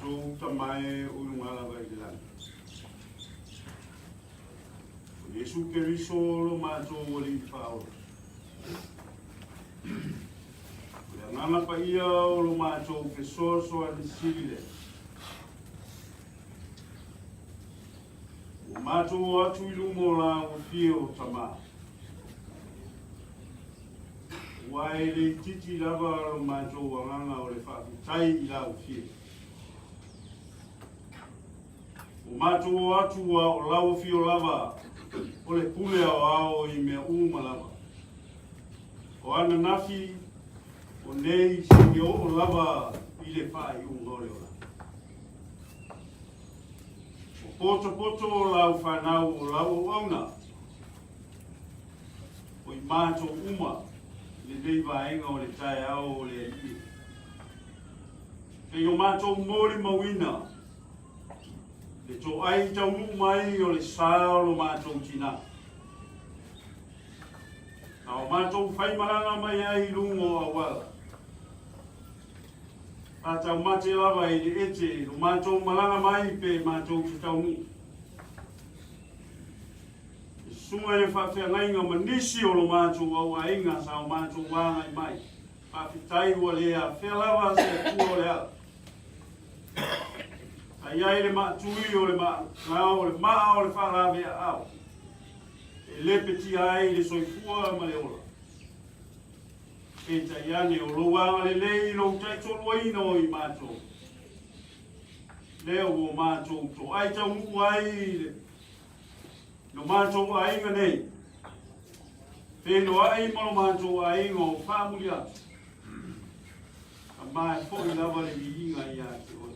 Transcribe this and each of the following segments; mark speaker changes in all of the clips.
Speaker 1: matou Tama e o i luga lava i le lagi. O Iesu Keriso lo matou Alii Faaola. O le Agaga Paia o lo matou fesoasoani sili lea. Ua matou o atu i luma o lau afio, Tama. Aua e le itiiti lava lo matou agaga o le faafetai i lau afio. Ua matou o atu a o lau afio lava o le pule aoao i mea uma lava. O ananafi, o nei seia oo lava i le faaiuga o le ola. Ua potopoto lau fanau o lau auauna, o i matou uma i lenei vaega o le taeao o le Alii. Kei o matou molimauina le toai taunuu mai o le sa o lo matou tinā. Na o matou faimalaga mai ai i luga o auala. Sa taumate lava i le ete lo matou malaga mai pe matou te taunuu. E susuga i le faafeagaiga ma nisi o lo matou auaiga sa o matou agai mai. Faafetai ua le afea lava se Atua o le ala. Sa i ai le maatui o le maa o le maa o le faalaveaao e lepetia ai le soifua ma le ola. Peitai ane o lou agalelei i lou taitoluaina o i matou, lea ua matou toai taunuu ai i le lo matou aiga nei, feiloai ma lo matou aiga o faamuli atu, Tama e foi lava le viiga ia te oe.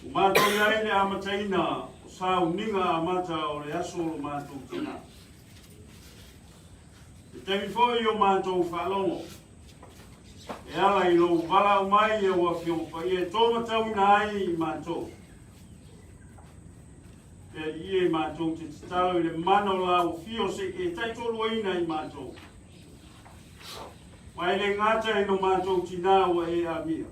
Speaker 1: Ua matou i ai le amataina o sauniga amata o le aso o lo matou tina. Le taimi foi o matou faalogo, e ala i lou valaau mai e ou Afioga Paia e tōmatauina ai i matou. Le Alii e matou te tatalo i le mana o lau afio se i e taitoluaina i matou. Ma e le gata i lo matou tinā ua e amia,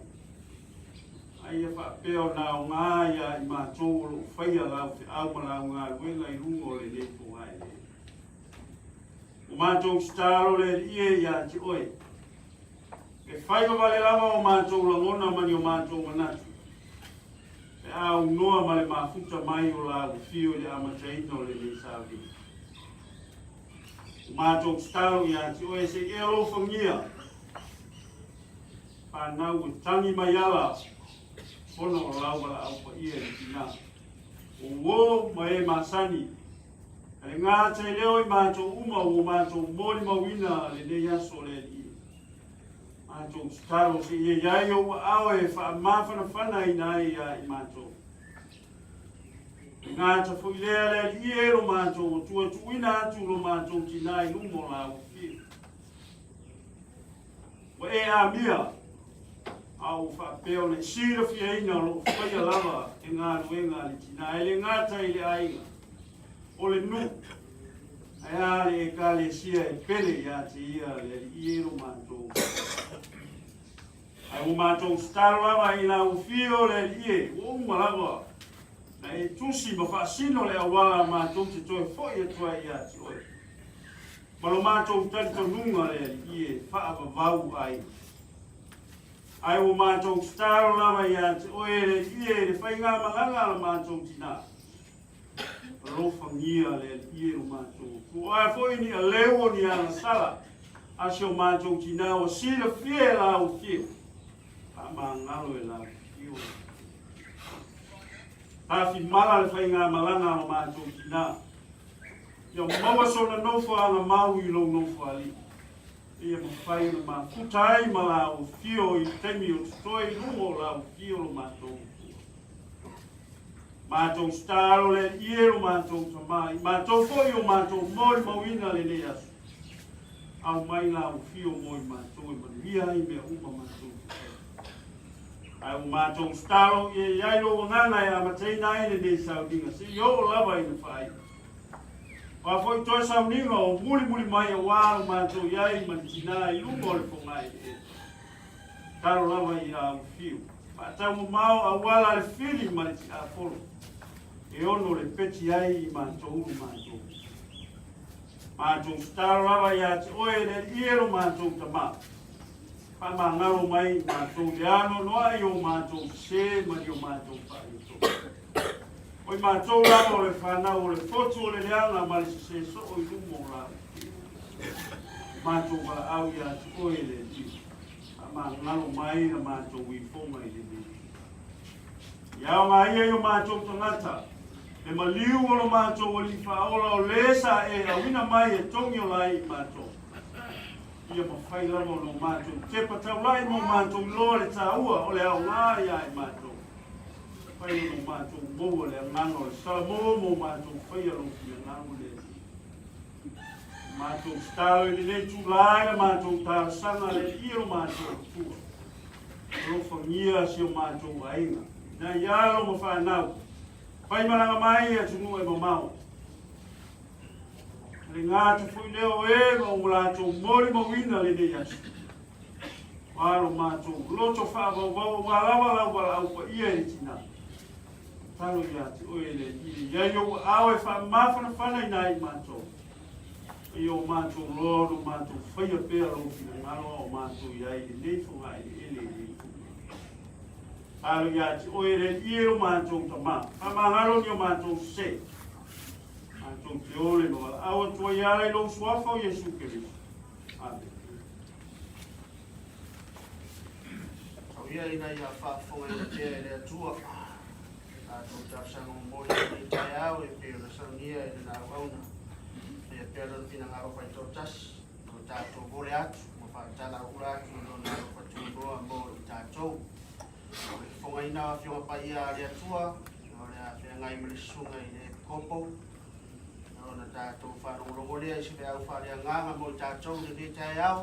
Speaker 1: a ia faapea ona aoga ia i matou o lo o faia lau feau ma lau galuega i luga o lenei fogaele. Ua matou tatalo le Alii e ia te oe, e fai vavale lava o matou lagona ma ni o matou manatu, pe a aunoa ma le mafuta mai o lau afio i le amataina o lenei sauniga. Ua matou tatalo ia te oe se i e alofagia fanau e tagi mai ala ona o lau valaau paia i le tinā. O uō ma e masani, a le gata i leo i matou uma ua matou molimauina lenei aso o le Alii. Matou tatalo se i e iai ou aao e faamafanafanaina ai ia i matou. E gata foi lea le Alii e lo matou Atua e tuuina atu lo matou tinā i luma o lau afio. Ua e amia, a ua faapea ona e silafiaina o lo o faia lava le galuega a le tinā, e le gata i le aiga, o le nuu, ae a le Ekalesia e pele ia te ia le Alii e lo matou. Ae ua matou tatalo lava i lau afio le Alii e, ua uma lava na e tusi ma faasino le auala matou te toe foi atu ai ia te oe. Ma lo matou talitonuga le Alii e faavavau ai. Ae ua matou tatalo lava ia te oe le Alii e le faigamalaga a lo matou tinā. Alofagia le Alii e lo matou Atua. Ae foi ni aleu o ni agasala a si o matou tinā ua silafia e lau afio. Faamagalo e lau afio. Tafimala le faigamalaga a lo matou tinā. Ia maua sona nofoaga mau i lou nofoalii. Ia mafai ona mafuta ai ma lau afio i taimi o totoe i luga o lau afio lo matou Atua. Matou tatalo le Alii e lo matou Tama, i matou foi o matou molimauina lenei aso. Aumai lau afio mo i matou e manuia ai mea uma matou te fai. Ae ua matou tatalo ia i ai lou agaga e amataina ai lenei sauniga seia oo lava ina faaiu. O a foi toe sauniga o mulimuli mai auā lo matou i ai ma le tinā i luga o le fogaeleele. Tatalo lava i lau afio. Faataumamao auala a le fili ma le tiapolo e ono lepeti ai i matou le matou. Matou tatalo lava ia te oe le Alii e lo matou Tama. Faamagalo mai i matou le anoanoai o matou sesē ma ni o matou faaletonu. O i matou lava o le fanau o le fotu o le leaga ma le sesē soo i luma o la matou valaau ia te oe le Alii. Faamagalo mai la matou ifoga i lenei. Ia aoga ia i o matou tagata, le maliu o lo matou Alii Faaola o lē sa e auina mai e togi ola ai i matou. Ia mafai lava ona o matou tepa taulai ma o matou iloa le taua o le aoga ia i matou. Fai ona o matou maua le agaga o le Salamo ma o matou faia lou finagalo le Alii. Matou tatalo i lenei itulā i la matou talosaga le Alii e lo matou Atua. Alofagia si o matou aiga, nai alo ma fanau, faimalaga mai i atunuu e mamao. Le atu foi lea o e ma o latou molimauina lenei aso. O alo matou loto faavauvau aua lava lau valaau paia i le tina. Tatalo ia te oe le Alii e i ai ou aao e faamafanafana ai i matou. A ia o matou loa ona matou faia pea lou finagalo a o matou i ai i lenei fogaeleele i le itula. Tatalo ia te oe le Alii e lo matou Tama, faamagalo ni o matou sese. Matou te ole ma valaau atu ai e ala i lou suafa o Iesu Keriso. Amene.
Speaker 2: Tau ia ina ia faafofogaina pea e le Atua tatou talosaga momoli i lenei taeao e pei ona saunia e lana auauna. Faia pea lona finagalo faitoatasi o lo tatou vole atu ma faatalauula atu i lona alofa tunoa mo i tatou. O le fofogaina o Afioga Paia a le Atua, o le a feagai ma le susuga i le Epikopo, ona tatou faalogologo lea i se feau faaleagaga mo i tatou i lenei taeao,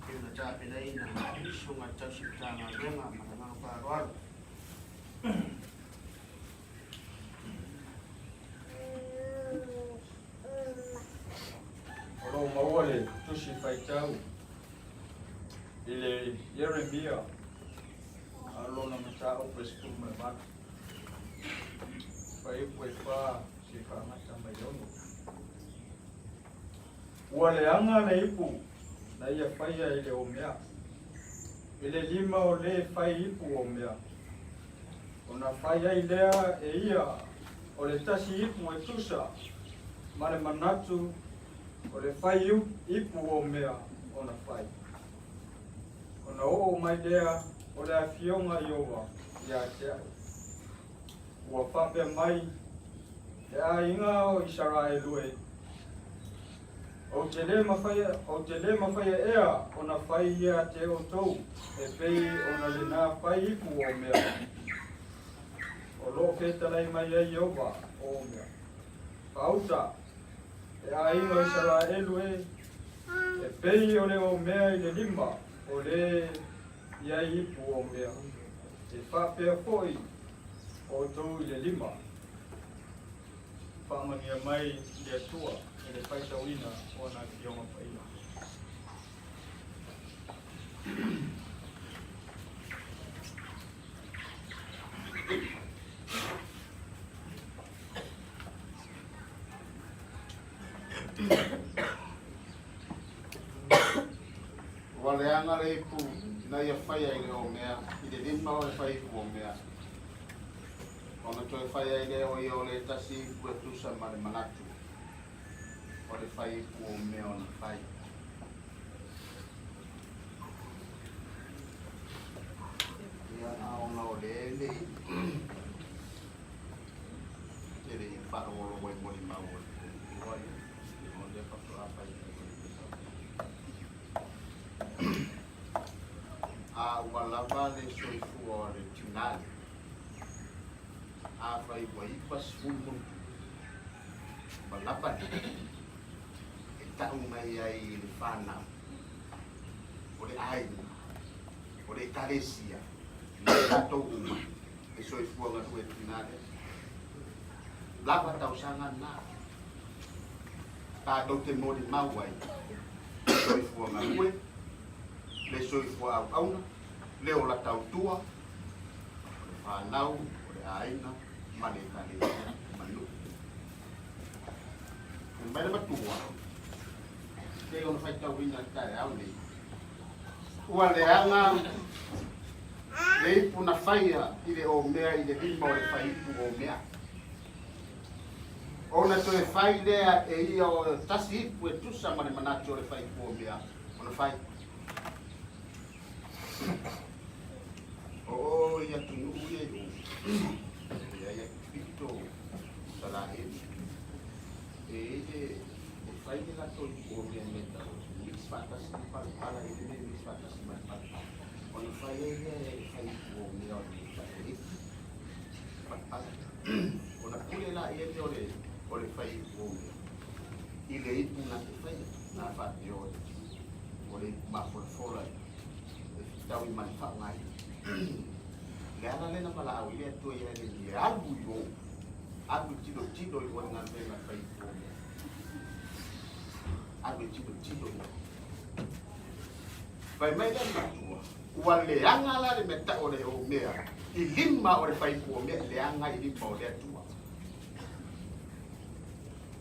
Speaker 2: pei ona tapenaina e le Susuga i le Tausi Matagaluega. Ma le agaga faaaloalo.
Speaker 3: O lo o maua le Tusi Faitau i le Ieremia a lona mataupu e 18, fuaiupu e 4 seia faagata mai le 6. Ua leaga le ipu na ia faia i le omea, i le lima o lē fai ipu omea, ona fai ai lea e ia o le tasi ipu e tusa ma le manatu o le fai ipu omea ona fai. Ona oo mai lea o le Afioga Ieova ia te a'u, ua faapea mai, Le aiga o Isaraelu e, ou te lē ou te lē mafaia ea ona fai ia te outou e pei ona lenā fai ipu o mea o lo o fetalai mai ai Ieova o mea. Faauta, le aiga o Isaraelu e, e pei o le omea i le lima o lē i ai ipu o mea, e faapea foi outou i le lima. Faamanuia mai le Atua i le faitauina o ana Afioga Paia.
Speaker 4: Ua leaga le ipu na ia faia i le omea, i le lima o le fai ipu omea. Ona toe fai ai lea o ia o le tasi ipu e tusa ma le manatu o le fai ipu omea ona fai. Ia, a ona o le le e le i faalogologo i molimau o le tua ia, o lea faatoa fai ai o le A ua lava le soifua o le tinā lea, afai ua 90 ma ona tupu, ua lava lea e tau mai ai i le fanau, o le aiga, o le ekalesia, ma i latou uma e soifua galue i le tinā lea. Lava tausaga na tatou te molimau ai le soifua galue, le soifua auauna, le ola tautua. fanau, o le aiga ma le ekalesia ma le nuu. Fai mai le matua, pei ona faitauina i le taeao nei, ua leaga le ipu na faia i le omea i le lima o le faiipu omea. Ona toe fai lea e ia o tasi ipu e tusa ma le manatu o le faiipu omea ona fai. O o i atunuu ia i o, e ai atu pito Salaheli, e i le e fai le latou ipu omea mea tau mix faatasi ma palapala, e le mea mix faatasi ma le palapala. Ona fai ai lea e le fai ipu omea o le le palapala. Ona pule laia lea o le fai ipu omea i le ipu na te faia, na faapea o le ipu mafolafola e fitaui ma le faaaogaina. Le ala lea na valaau ai le Atua ia Eleni e alu i o, alu e tilotilo i o i le galuega e fai ipu omea. Alu e tilotilo i o. Fai mai le matua, ua leaga la le mea tau o le omea i lima o le faipu omea, leaga i lima o le Atua.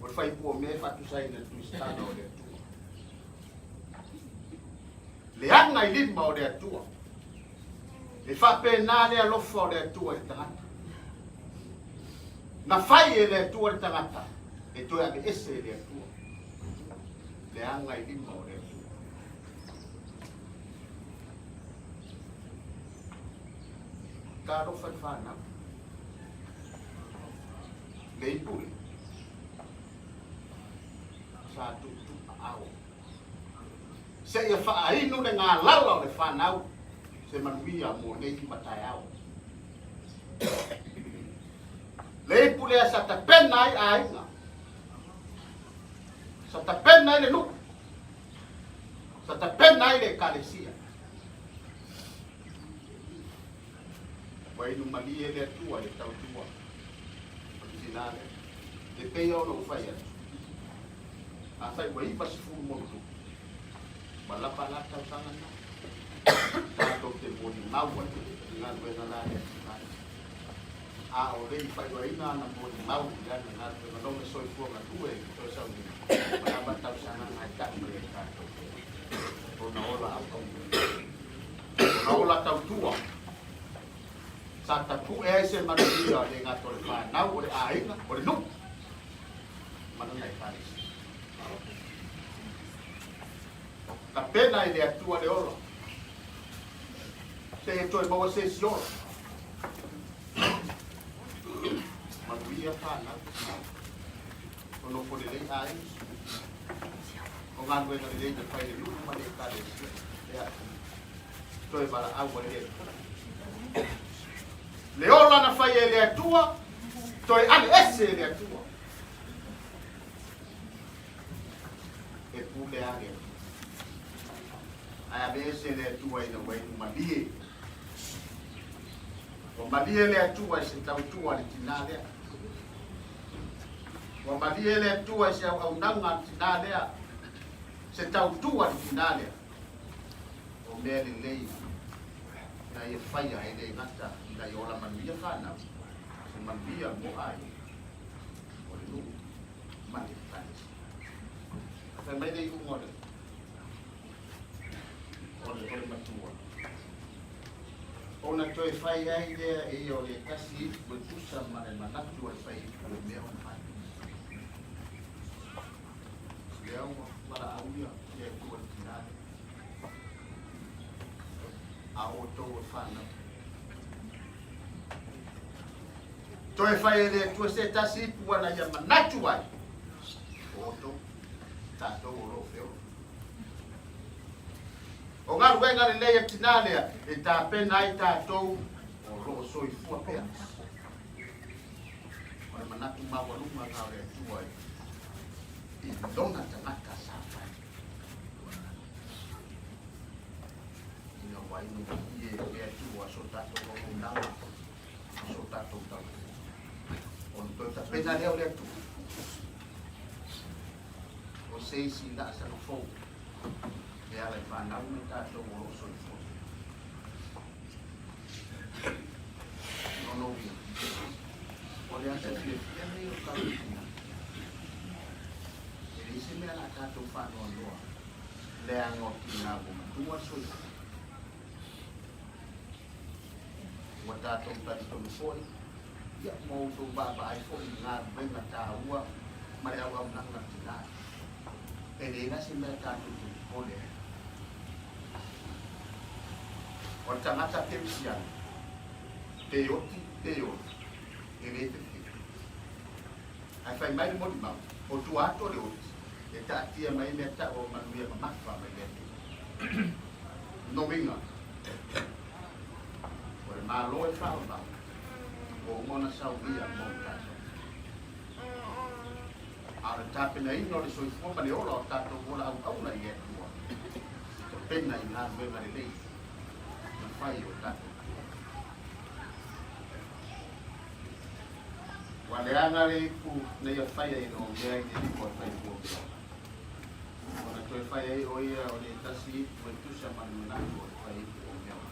Speaker 4: O le faipu omea e faatusaina i le Tuisitala o le Atua. Leaga i lima o le Atua. E faapena le alofa o le Atua i le tagata. Na fai e le Atua le tagata e toe aveese e le Atua. Leaga i lima o le Atua. Talofa i le fanau. Le ipu le. Sa tuutuuaao. Seia faainu le galala o le fanau se manuia mo nei ma taeao. Le ipu lea sa tapena ai aiga, sa tapena ai le nuu, sa tapena ai le ekalesia. Ua inu malie le Atua i le tautua o le tina lea. E pei ona ou fai atu, afai ua 90+, ua lava la tausaga lena. Tatou te molimau ai i galuega la le tina lea. A o le i faailoaina ana molimau i ana galuega lona soifua galue i toe sauniga, ua lava tausaga na e tau mai ai tatou. Ona ola auauna. Ona ola tautua. Sa tapue ai se manuia le gata o le fanau, o le aiga, o le nuu, ma lana ekalesia. Tapena i le Atua le ola, se e toe maua se isi ola. Manuia fanau, o nofo lelei aiga, o galuega lelei na fai le nuu ma le ekalesia. Lea toe valaau ai le Atua. Le ola na fai e le Atua, toe ave ese e le Atua. E pule a le Atua. Ae ave ese le Atua ina ua inu malie. Ua malie le Atua i se tautua a le tinā lea. Ua malie le Atua i se auaunaga a le tinā lea. Se tautua a le tinā lea. O mea lelei na ia faia e le gata ina ia ola manuia fanau, se manuia mo aiga, o le nuu ma le ekalesia. Fai mai le iuga o le o le o le matua. Ona toe fai ai lea e ia o le tasi ipu e tusa ma le manatu o le fai ipu o mea ona fai. Lea ua valaau ia le Atua i le tina lea. A outou e fanau. Toe fai e le Atua se tasi ipu ana ia manatu ai. O outou, tatou o lo o feola. O galuega lelei a tina lea e tapena ai tatou o lo o soifua pea. O le manatu maualuga lena o le Atua i lona tagata sa fai. Ina ua inu malie le Atua so tatou auaunaga ma so tatou tautua. Ona toe tapena lea o le Atua. O se isi laasaga fou e ala i fanau ma i tatou o lo o soifua. Lona uiga, o le aso fiafia lenei o le tatou tina. E leai se mea o le a tatou faanoanoa leaga o tina ua matua le soifua. Ua tatou talitonu foi, ia, ma outou vaavaai foi i galuega taua ma le auaunaga a tina. E leai la se mea tatou te popole ai. O le tagata kerisiano, pe oti pe ola, e le fefefe. Ae fai mai le molimau, o tua atu o le oti, e taatia mai mea tau o manuia mamafa mai le Atua. Lona uiga, o le Malo e faavavau, ua uma ona saunia mo i tatou. A o le tapenaina o le soifua ma le ola o tatou ola auauna i le Atua, e tapena i galuega lelei na fai e o tatou matua. Ua leaga le ipu na ia faia i le omea i le lima o le faifua mea. Ona toe fai ai o ia o le tasi ipu e tusa ma le manatu o le fai ipu o mea o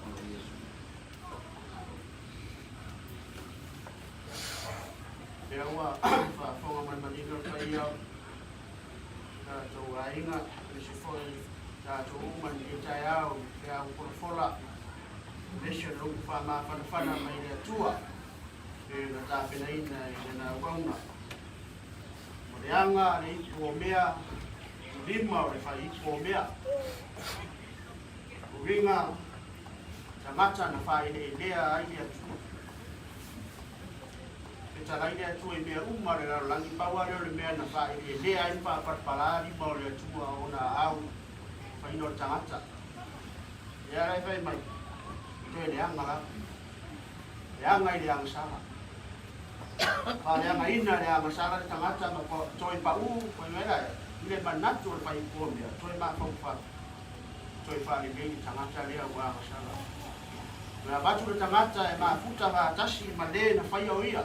Speaker 4: ona o Iesu.
Speaker 2: Lea ua faafofoga ma le manino le paia o tatou aiga, aemaise foi tatou uma i lenei taeao i le feau folafola, aemaise o le upu faamafanafana mai le Atua e pei ona tapenaina e lana auauna. O le aga a le ipu o mea, lima o le fai ipu o mea. Uiga tagata na faaeleelea ai le Atua. Fetalai le Atua i mea uma o le lalolagi, pau lava lea o le mea na faaeleelea ai ma faapalapala lima o le Atua ona aau faina o le tagata. Lea la e fai mai, toe leaga lava. Leaga i le agasala. Faaleagaina le agasala le tagata ma toe pau, fai mai la, i le manatu o le faipua mea, toe mafaufau, toe faalelei le tagata lea ua agasala. Toe avatu le tagata e mafuta faatasi ma le na faia o ia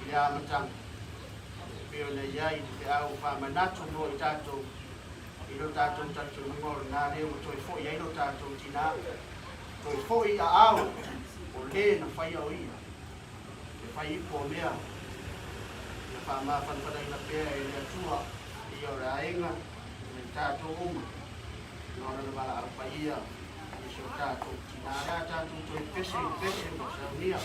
Speaker 2: i le amataga. E pei ona i ai le feau faamanatu mo i tatou i lo tatou talitonuga o lena lea ua toe foi ai lo tatou tinā, toe foi i aao o le na faia o ia, e fai ipo o mea, ia faamafanafanaina pea e le Atua ia o le aiga ma i tatou uma, ona o lana valaau paia i si o tatou tinā. O le a tatou toe pese i le pese ua saunia.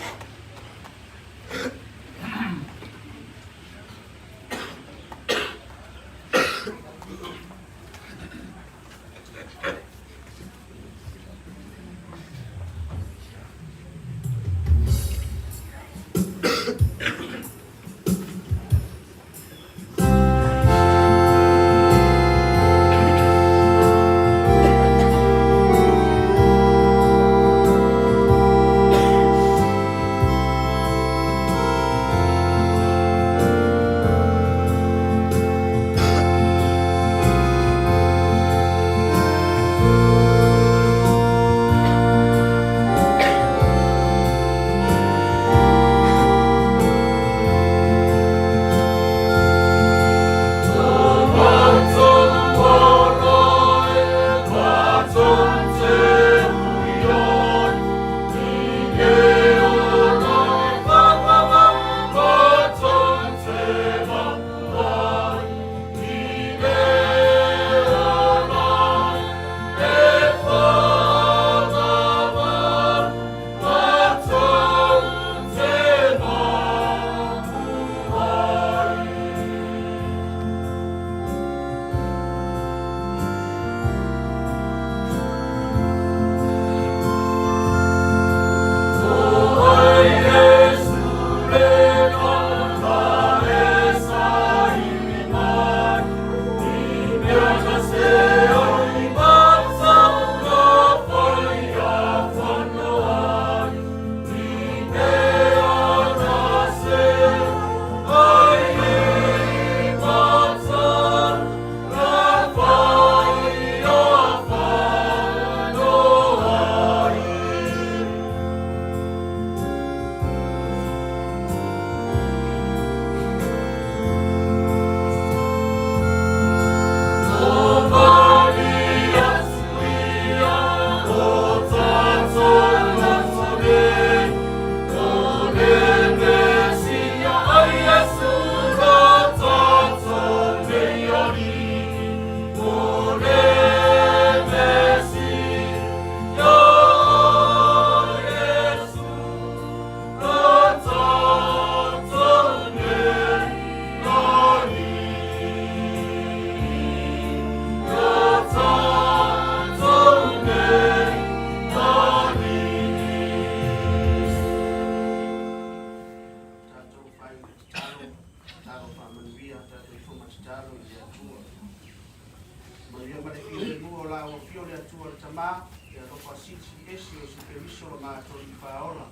Speaker 2: Tama, le alofa silisili ese o Iesu Keriso lo matou Alii Faaola,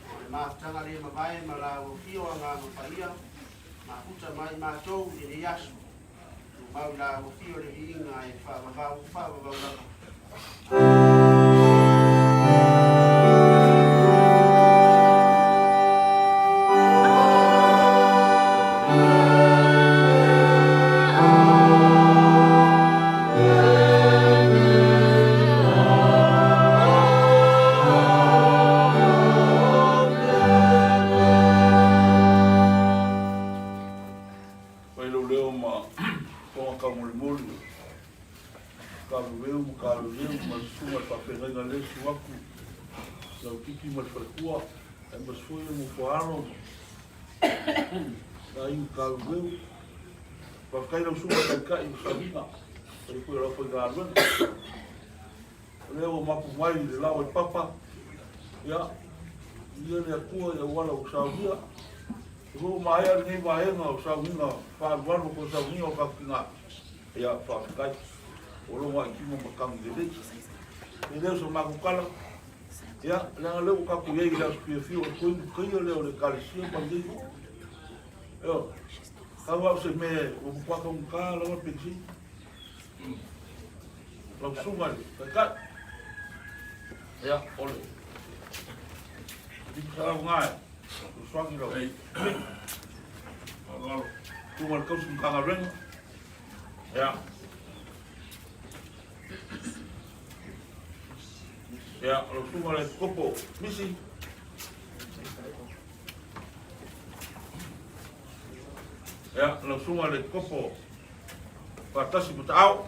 Speaker 2: ma le mafutaga le mavae ma la Afio Agaga Paia, mafuta mai matou i lenei aso. Tumau i la Afio le viiga e faavavau, faavavau lava.
Speaker 1: Fai lou leo ma fofoga taumolimoli, Kaluleu ma Kaluleu ma le susuga i le faafeagaiga lea e susu atu, Lautiti ma le faletua, aemaise foi le nofo a alo ma aiga Kaluleu. Faafetai lau susuga i le Taitai o Sauniga, faafetai foi i lau aufaigaluega. O lea ua mapu mai i le laoa i papa, ia, viia le Atua i auala ua saunia. E foi ua maea lenei vaega o sauniga faaalualu po o sauniga o tatou tina. Ia, faafetai. Ua logo ai tino matagi lelei. E le o se matou tala, ia, leaga lea ua tatou i ai i le aso fiafia o le toe mukaia lea o le Ekalesia ma lenei nuu. Ioe, tau lava o se mea ua matua taugata lava le penisini. Lau susuga i le Taitai, ia, o le 500 lena e fesoasoani lau susuga i le tausi Matagaluega. Ia, ia, lau susuga i le Kopo Misi. Ia, lau susuga i le Kopo Faatasi ma Taao.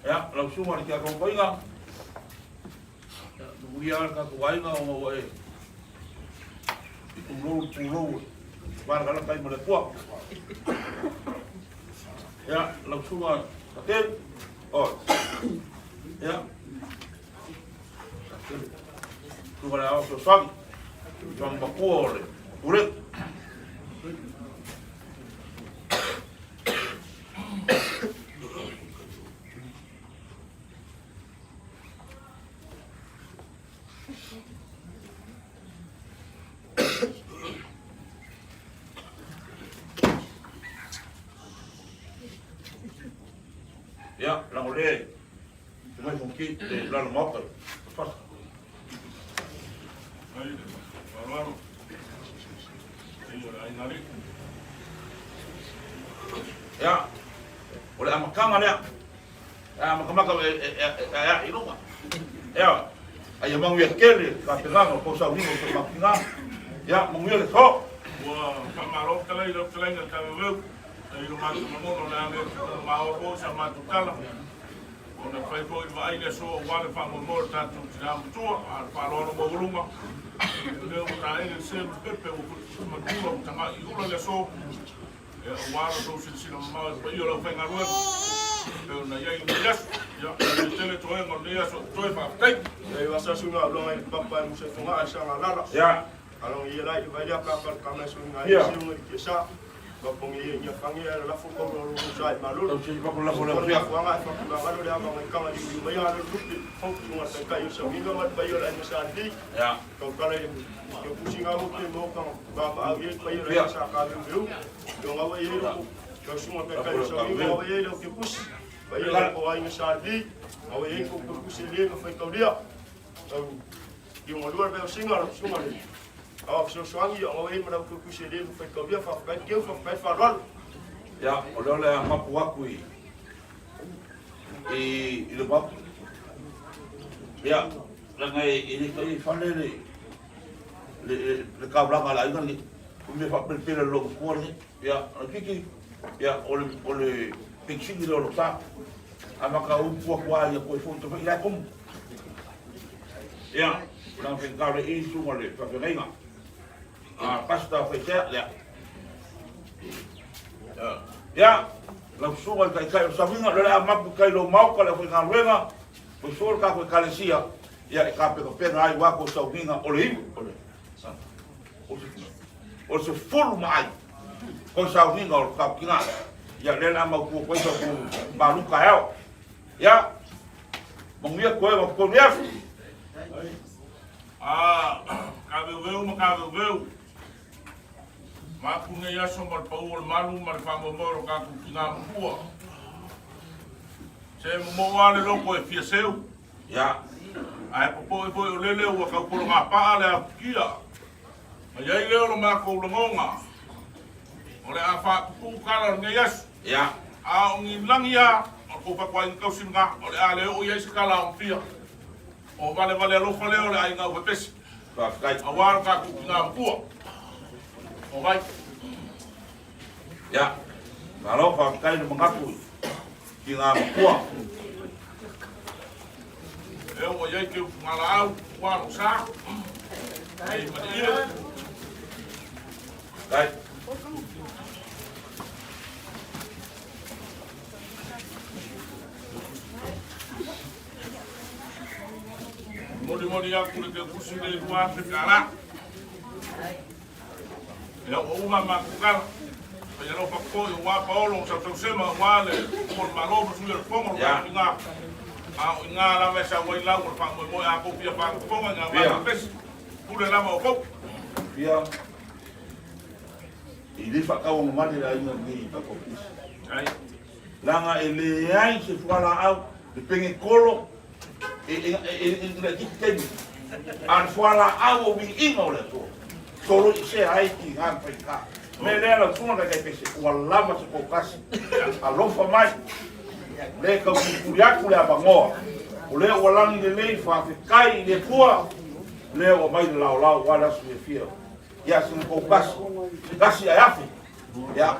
Speaker 1: Ia, lau susuga i le Tiakono Toeaina, ia, tumulia lava le tatou aiga ona ua e pulou le pulou e valakalaka ai ma le Atua. Ia, lau susuga Satele, oi, ia, Satele, susuga i le Aoao Fesoasoani, Fesoasoani Matua o le Pulega. Ia, leaga o lea e mai fonoti le lalo maota i fasa. Ia, o le amataga lea. A makamaka e ae i luga. Ia, a ia manuia tele tapenaga o tou sauniga o tou matina. Ia, manuia le aso.
Speaker 5: Ua faamalo fetalai i lau fetalaiga Taveveu i lo matou lagona o le a le tuuina maoaoa sa matou tala ona e fai foi le vaai i le aso aua le faamoemoe o le tatou tina matua a o le faaaloalo maualuga o lea ua taele le selu pepe ua matua ua tagai i ula le aso aua lo outou silasila mamao i le paia o le aufaigaluega e pei ona i ai lenei aso. Ia, e le tele toega o lenei aso o totoe, faafetai.
Speaker 6: Ia iwa sa sunga ulonga i papa e musa fonga a sanga lala.
Speaker 1: Ia.
Speaker 6: Along ia lai vai ia ka ka ka mai sunga i siunga i kesa. Bapongi ia ia fangi ia la fu ko ro musa i malulu.
Speaker 1: Tau se papo lafo le fia.
Speaker 6: Fuanga e faku ngalo le ava ngai kanga i mai ia lo lupi. Sunga sa kai sa minga ma pai ia la sa di.
Speaker 1: Ia.
Speaker 6: Kau kala i yo pusi nga mo te mo ka ba ba au ye pai ia sa ka lu. Yo nga wa ye lo yo sunga ka kai sa minga wa ye lo ke pusi. Pai ia ko ai sa di. Awe ye ko ko pusi le ma fai kaulia. Au i ngā lua reo singa ro sunga le. Awa fesoasoani o ngā ma lau kuku se le ma fai kaulia whawhakai keu whawhakai whaaroaro.
Speaker 1: Ia, o lea o le a mapu atu i i le mapu. Ia, leaga e le fai i fale le le le kaulaga a le aiga lenei. O mea faapelepele a le loomatua lenei. Ia, o le kiki, ia, o le o le penisini lea o lo sa. A maka upu atu lava ia toe foi tawhai la e komu. Ia, leaga faigata o le i susuga le faafeagaiga. A Pastor Faisea, lea. Ia, lau susuga i le Taitai o le Sauniga, o lea o le a mapu i tai i lou maota le aufaigaluega, o so le tatou Ekalesia, ia e tapenapena ai aua tou sauniga o le iu, o le, o le 10 ma ai, tou sauniga o le tatou tina.
Speaker 5: Ia, lea o le a mautu atu ai sa outou malu taeao. Ia, manuia toega o totonu i aso. A, taveuveu ma taveuveu. Mapu nei aso ma le pau o le malu ma le faamoemoe o lo tatou tina matua. Se momoo lava le loto e fia seu.
Speaker 7: Ia.
Speaker 5: Ae popoe foi o lele ua tau pologapaa le afutia. Ma i ai lea o lo matou lagona, o le a faapupuu tala o lenei aso.
Speaker 7: Ia.
Speaker 5: A o ni lagi lava o le tou fatuaiga tausi lena, o le a le oo i ai se tala a Ofia. O valevale alofa lea o le aiga Aufepesi.
Speaker 7: Faafetai.
Speaker 5: Aua lo tatou tina matua. O vai.
Speaker 7: Ia. Malo faafetai le manatu i tina matua.
Speaker 5: E ua i ai ke ufugalaau ua lo sa. Ei malie.
Speaker 7: Faafetai.
Speaker 5: Molimoli atu le teukusi le $2,000. Ia ua uma matou tala. Fai alofa foi aua Paolo sausausema aua le Tupu o le Malo ma Sui o le Fono le tatou ina. A o ina lava e sau ai lau o le faamoemoe a tou fia faafofoga ina matou pesi. Pule lava outou.
Speaker 7: Fia e le faatauagavale le aiga lenei i tatou pesi. Leaga e leai se fualaau, le penekolo e laitiiti taimi, a o le fualaau o viiga o le Atua, soloisea ai tiga ma faigata. O le mea lea lau susuga i le taitai pese, ua lava se poutasi, alofa mai, o lea e tau tulituli atu le avanoa, o lea ua lagi lelei, faafetai i le Atua, o lea ua aumai le laolao aua le aso fiafia. Ia, sina poutasi, tasi ae afe. Ia.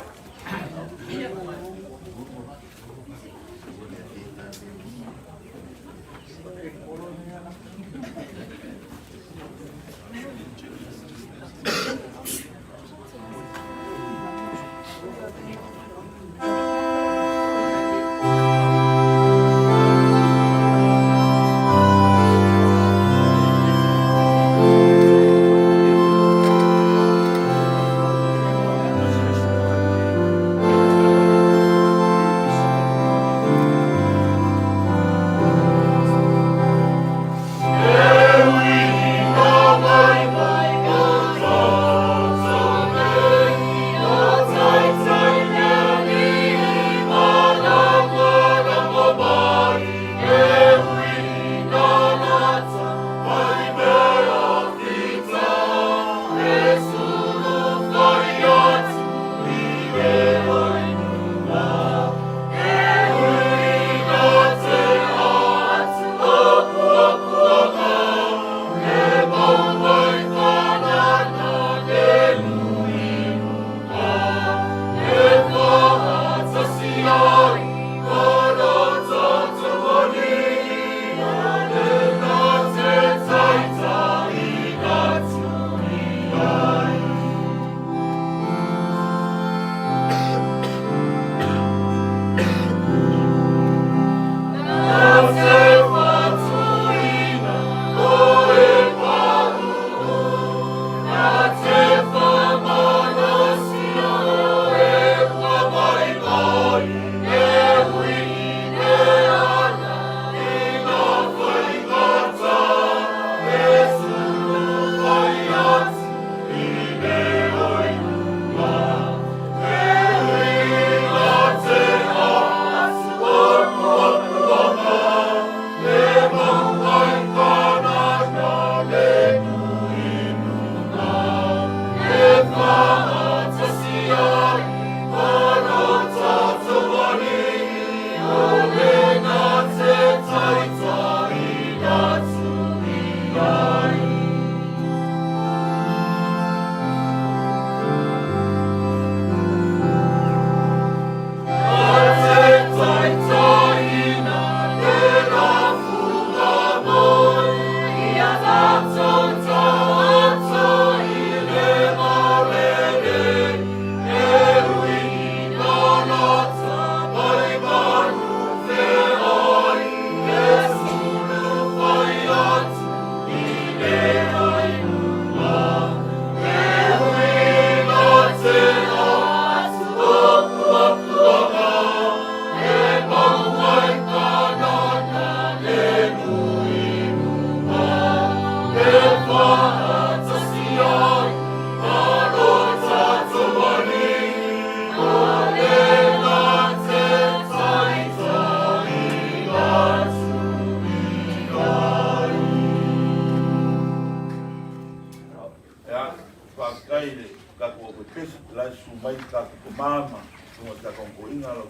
Speaker 7: mai le tatou tama ma susuga i le Tiakono Toeaina, lau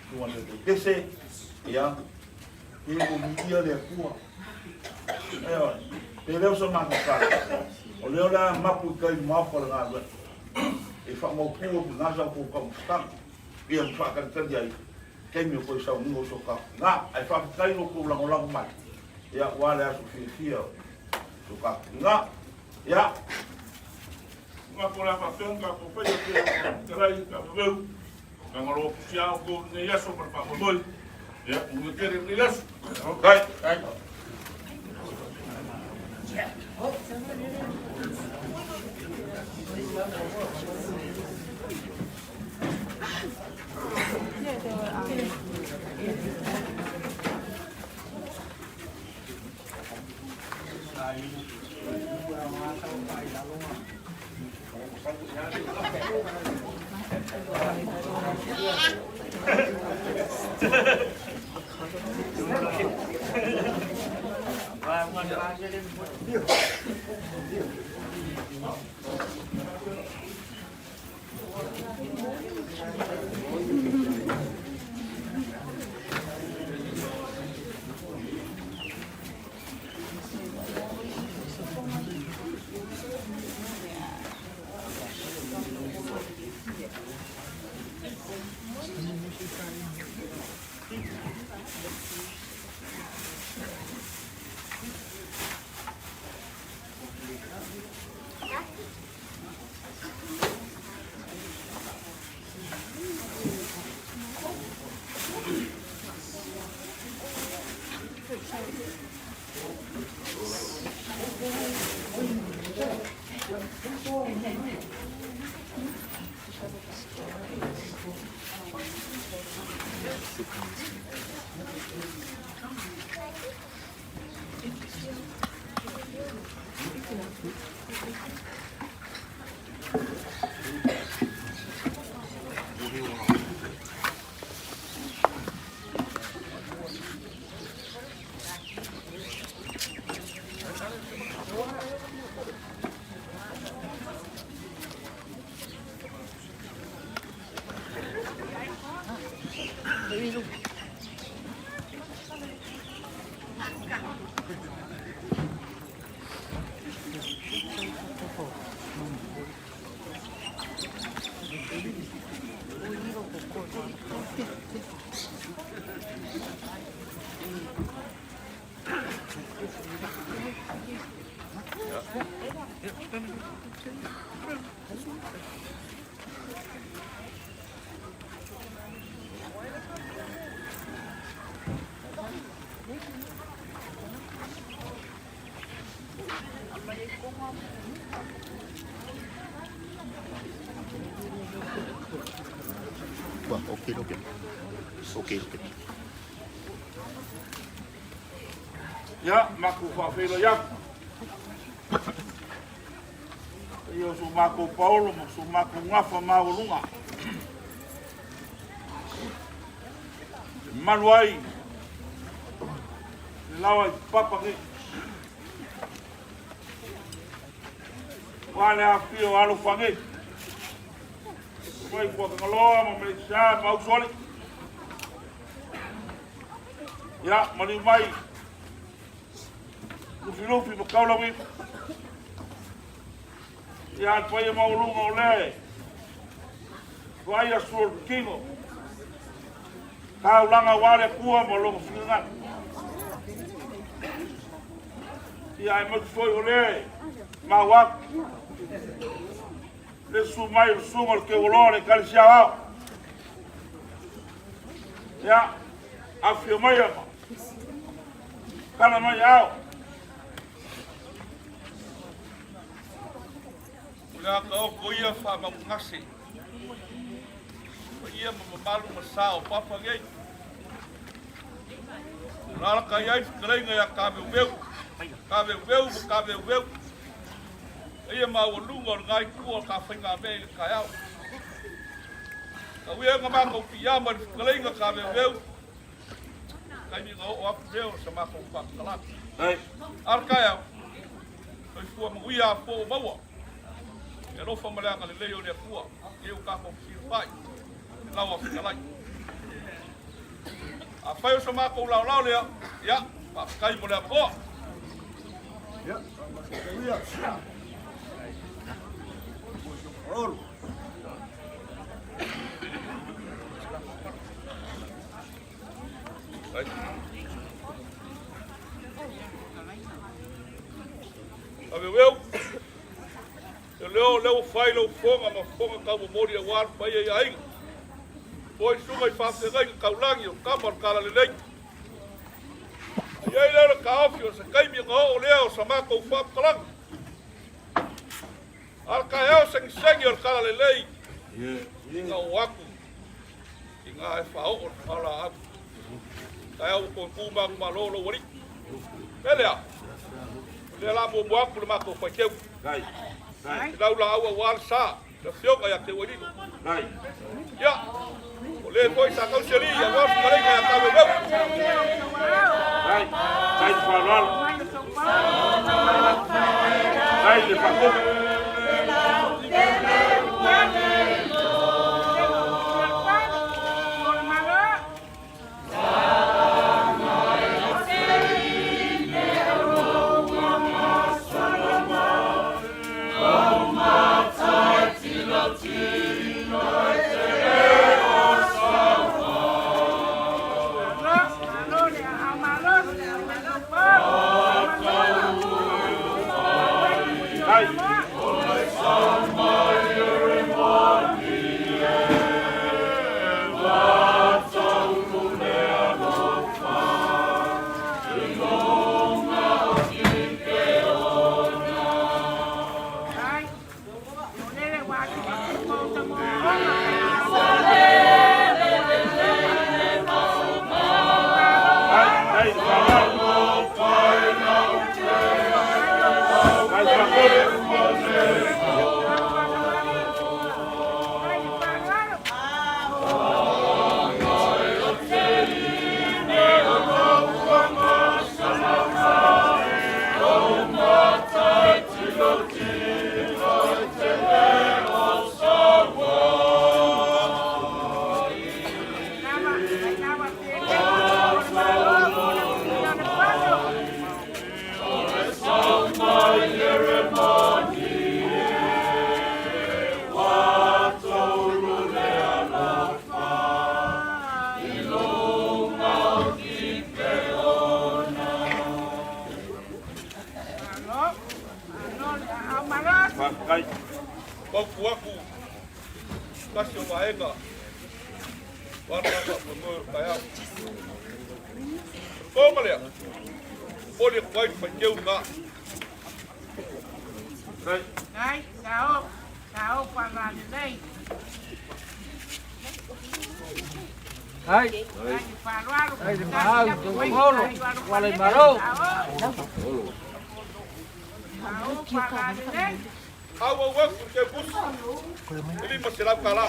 Speaker 7: susuga i le Taitai Pese, ia, pe ua viia le Atua. Ioe, pe le o se matou tala, o lea o le a mapu i tai i le maofa o le galuega, e faamautu atu i ina sa outou taumafataga, ia ma faatalitali ai taimi o toe sauniga o si o tatou tina. Ae faafetai lo outou lagolago mai, ia, aua le aso fiafia o si o tatou tina. Ia.
Speaker 5: Ua o le a faapea ona tatou faia pei ona fetalai i Kamemeu. Tagaloa pusi a outou i lenei aso ma le faamoemoe. Ia, manuia tele lenei aso.
Speaker 7: Kai.
Speaker 4: Ua, okei, okei. Okei, okei.
Speaker 5: Ia, matou faafeiloai atu. Ia o so matou paolo ma so matou gafa maualuga. E malu ai le laoa i papa nei. Ua le afifio o alofa nei. Mai Puakagaloa ma Meleisa ma Usoali. Ia, maliu mai Lufilufi ma Kaulawi. Ia, le paia maualuga o le vaai aso o le tino. Taulaga aua le Atua ma lona finagalo. Ia, aemaise foi o le mau atu. Le susu mai o le susuga o le Teualoa o le Ekalesia Aoao. Ia, afifio mai ama. Tala mai ao.
Speaker 8: O le ata oko ia faamagugase. Paia ma mamalu ma sa o papa nei. O lalaka i ai fetalaiga ia Kaveuveu, Kaveuveu ma Kaveuveu. Paia maualuga o lena itu o le tafaigamea i le taeao. Tau ia na matou piiama i le fetalaiga Kaveuveu, taimi na oo atu lea o sa matou faamatalaga. A o le taeao, soifua manuia a po o maua. Le alofa ma le agalelei o le Atua, e ua tatou fesilafai i lau fetalai. Afai o so matou laolao lea, ia, faafetai mo le avanoa.
Speaker 9: Ia, faamasetuia. Olo.
Speaker 8: Aveuveu, e leo leo fai lau fofoga ma fofoga taumomoli aua le paia i aiga. Foi susuga i faafeagaiga taulagi o tama o le Talalelei. Ai ai lea o le taofi o se taimi ona oo lea o sa matou faamatalaga. A o le taeao segisegi o le Talalelei ina oo atu i na e faaoo le falaau. Taeao ua toe tu manumalo lou alii. Pele a, o lea la muamua atu le matou faiteu. I lau laau aua le sa, le afioga ia Teuaililo. Ia, o le foi sa tausi alii aua fetalaiga ia Taveuveu.
Speaker 5: Tai le faaaloalo. Tai le faakopo. Tai le faaaloalo. Tai le faakopo. Faafetai.
Speaker 8: Pauku aku, tasi o vaega, wana faamoemoe o le taeao. O ma lea, momoli atu ai le faiteu lena.
Speaker 5: Tai.
Speaker 3: Ai, ai de mahau, de molo, wale maro.
Speaker 8: Auau atu te pusi, e 500 tala.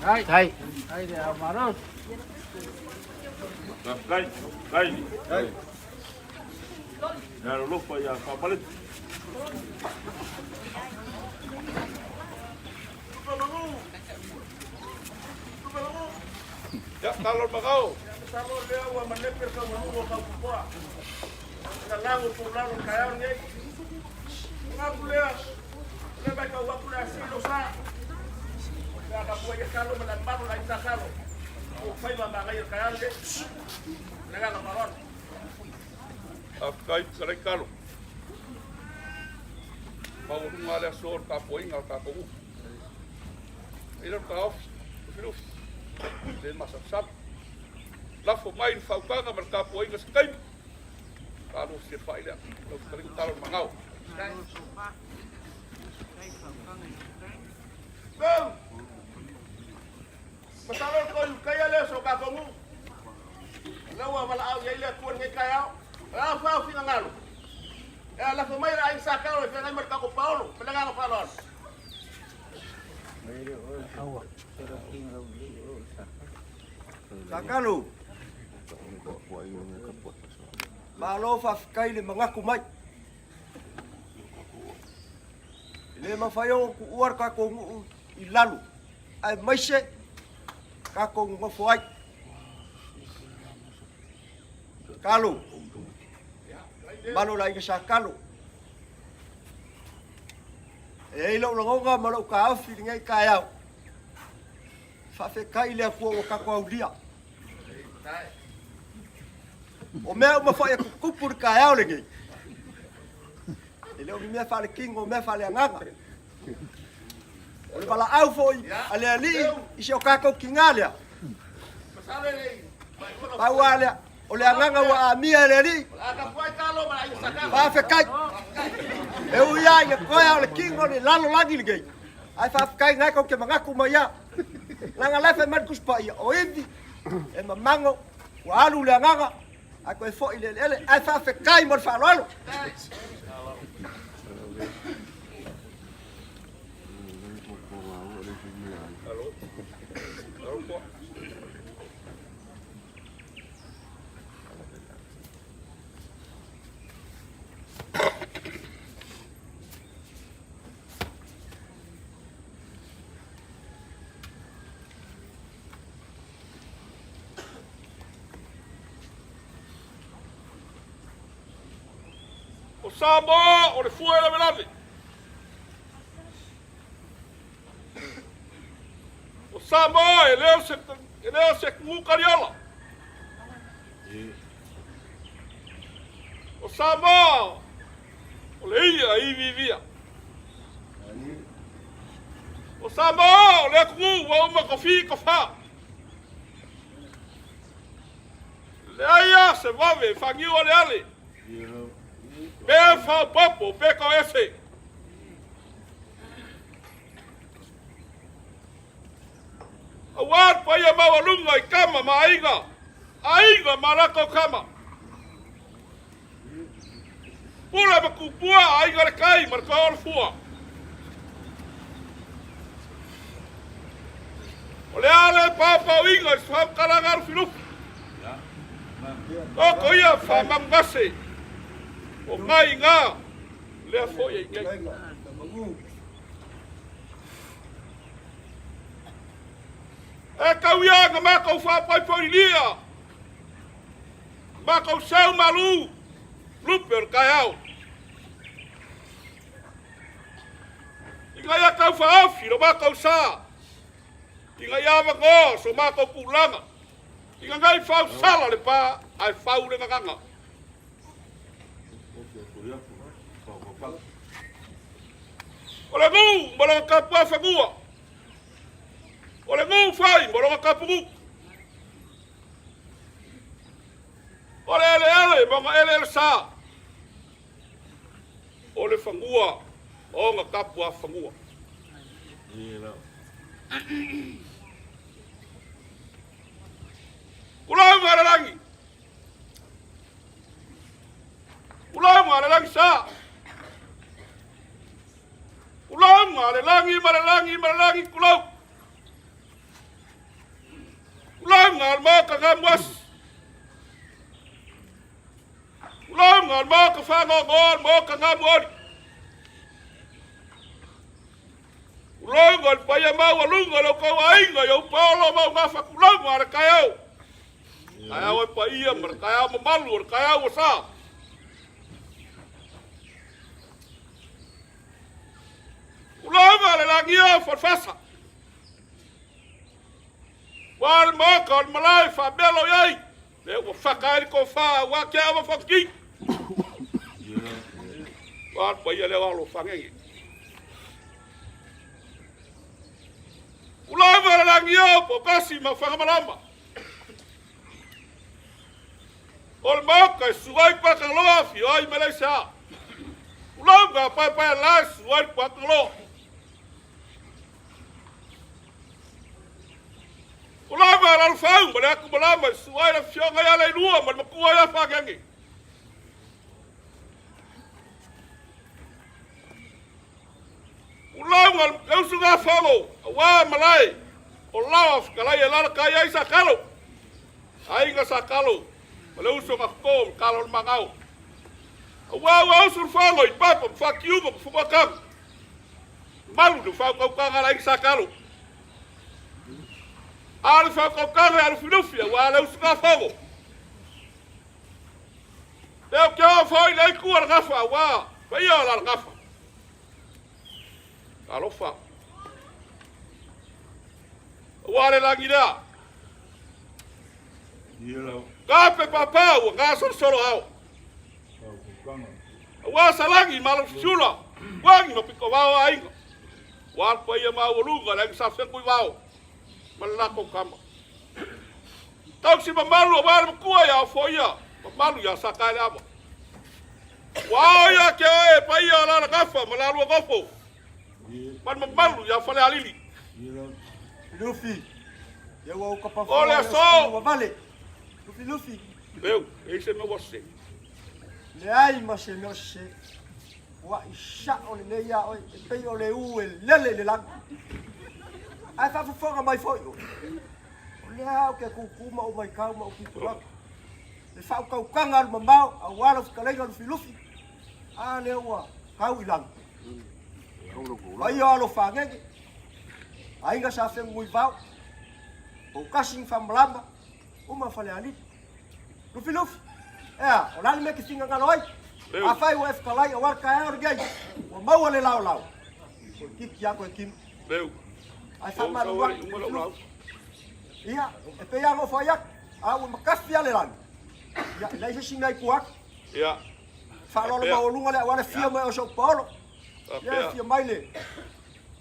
Speaker 3: Ai, ai, ai de maro.
Speaker 5: Faafetai. Tai. Tai. Le alolofa ia Faapaleti.
Speaker 8: Ia, talo le magao.
Speaker 2: Masalo lea ua manepe le taualuga o taupupoa. Na lago tulaga o le taeao lenei. O gapu lea, o lea matau atu le asilo sa. Pe a tapuai ia talo ma le malu la ita talo. O faiva magaia le taeao lenei. Le agaga faaaloalo.
Speaker 8: Faafetai, fetalai talo. Maualuga le aso o le tapuaiga a le tatou nuu. Ai lea o le taofi, Lufilufi, le masalosalo. Lafo mai le faautaga ma le tapuaiga se taimi. Talosia fai lea, lau fetalaiga talo le magao.
Speaker 2: Go! Masalo le toi ukaia lea o so matou nuu. O lea ua valaau i ai le Atua i lenei taeao. O le a fao finagalo. E a lafo mai le aiga Sa Talo e feagai ma le tatou Paolo ma le agaga faaaloalo.
Speaker 9: Sakalu. Malo faafetai le manatu mai. le mafai ona tuua le tatou nuu i lalo, aemaise tatou nonofo ai. Talo, malo le aiga Sa Talo. E i ai lou lagona ma lou taofi i lenei taeao, faafetai i le Atua ua tatou aulia. O mea uma foi e tutupu i le taeao lenei, e le o ni mea faaletino, o mea faaleagaga. O le valaau foi a le Alii i si o tatou tiga lea, pau lava lea, o le agaga ua amia e le Alii, faafetai. E ui lava ina toe o le tino le lalolagi lenei, ae faafetai na e tou te manatu mai lava. Leaga la e fai mai le Tusi Paia, o ivi e mamago, ua alu le agaga, ae toe foi i le eleele, ae faafetai mo le faaaloalo.
Speaker 8: O Samoa o le fua e lavelave. O Samoa e leo se, e leo se kugu kaliola. O Samoa o le ia iviivia. O Samoa o le atunuu ua uma kofi kofa. Leai a se vave fagiu ale ale. Pe faaopoopo pe toese. Aua le paia maualuga i tama ma aiga, aiga ma latou tama. Pule ma tupua, aiga le tai ma le toa o le fua. O le a le paopaoiga i se faamatalaga a Lufilufi. Toto ia faamamugase o mai ngā lea foi e i nei. E tau ia na matou faapoipoilia, matou seu malu, lupe o le taeao. Ina ia tau faaofi lo matou sa, ina ia avanoa so matou tulaga, Ina nei fau sala le pa ae fau le gagana. O le nuu ma lona tapuafanua. O le nuu fai ma lona tapunuu. O le eleele ma ona eleele sa. O le fanua ma ona tapuafanua. Kulauga le lagi. Kulauga le lagi sa. Kulauga le lagi ma le lagi ma le lagi kulau. Kulauga le maoka gamuasi. Kulauga le maoka whangongoa le maoka ngamuoli. Kulauga le paia maualuga o le kou aiga i ou paolo ma ou gafa kulauga a le taeao. Taeao e paia ma le taeao mamalu o le taeao ua sa. Kulauga le lagia o Falefasa. Ua le maoka o le malae faamelo i ai. Lea ua faka ai le tofa ua ke awa whakaki. Ua le paia lea o alo whangenge. Ulauga le langi o po kasi ma whangamalama. O le maoka e suai pakaloa fio ai meleisa. Ulauga pae pae la suai pakaloa. O lava a Lalofau ma le Atumalama i susu ai le afioga ia Leilua ma le matua ia Fagege. Ulauga le usugafono aua malae o Laoa fetalai e lalakai ai Sakalo. Aiga Sakalo ma le uso na toto ma Kalo le Magao. Aua ua usu le fono i Papa ma Fatiuga ma Fumatanu. Malu le faaukaukaga a le aiga Sa Kalo. A o le faaukaukaga ia Lufilufi aua le usugafono. Lea ou te oo foi i le itu a le gafa aua paia o Alalagafa. Talofa. Aua le lagi lea. Kape papa ua gasolosolo ao. Aua Salagi ma Lofisiula, Uagi ma Pitovao aiga. Ua le paia maualuga le aiga Sa Fenunuivao ma le latou tama. Tausi mamalu aua le matua ia Ofoia, mamalu ia Sakaeleava. Ua ao ia te oe paia o Lalagafa ma lalua nofo ma le mamalu ia Falealili.
Speaker 9: Lufi, ia ua uka pa
Speaker 8: O le aso.
Speaker 9: Ua vale. Lufi, Lufi.
Speaker 8: Meu, e i se mea ua sese.
Speaker 9: Leai ma se mea o sese. Ua i sa'o lelei ia oe, e pei o le ū e lele i le lagi. Ae faafofoga mai foi oe, o lea ou te kūkū ma ou matau ma ou tilotilo atu, le faautautaga alumamao aua lau fetalaiga Lufilufi, a lea ua tau i lalo. Paia o alo fagege, aiga sa Fenunuivao, Poutasi ma Faamalama, uma Falealili. Lufilufi, ea, o le a le mea e te finagalo ai? Afai ua e fetalai aua le taeao lenei, ua maua le laolao, o le titi lava toe tino. Ae faamalulu atu, Lufilufi. Ia, e pei lava ona ou fai atu, a ua matafi lava le lagi, ia, e leai se isi mea i tua atu. Faaaloalo maualuga le auala e fia mai o sou paolo. Ia, e fia mai le,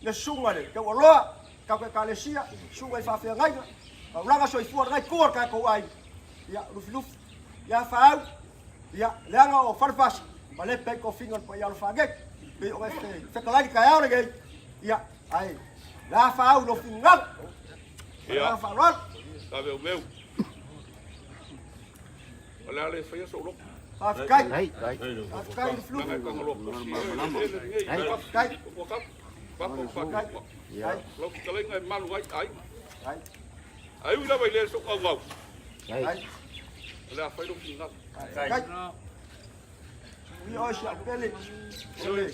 Speaker 9: le susuga le Taualoa, tatou Ekalesia, susuga i faafeagaiga, taulaga soifua lenai tua o le tatou aiga. Ia, Lufilufi, ia Faau, ia, leaga o Falefasa, ma le pei tofiga o le paia alofa nei, pei o e fetalai le taeao lenei, ia, ae, la Faau lo finagalo, ia, faaaloalo.
Speaker 8: Taveuveu. O le a le faia sou loto.
Speaker 9: Faafetai. Faafetai Lufilufi. Faafetai.
Speaker 8: Lau fetalaiga e malu ai aiga. Ae ui lava i le sou augau. O le a fai lou finagalo.
Speaker 9: Faafetai. Ia oe si au pele. Ole.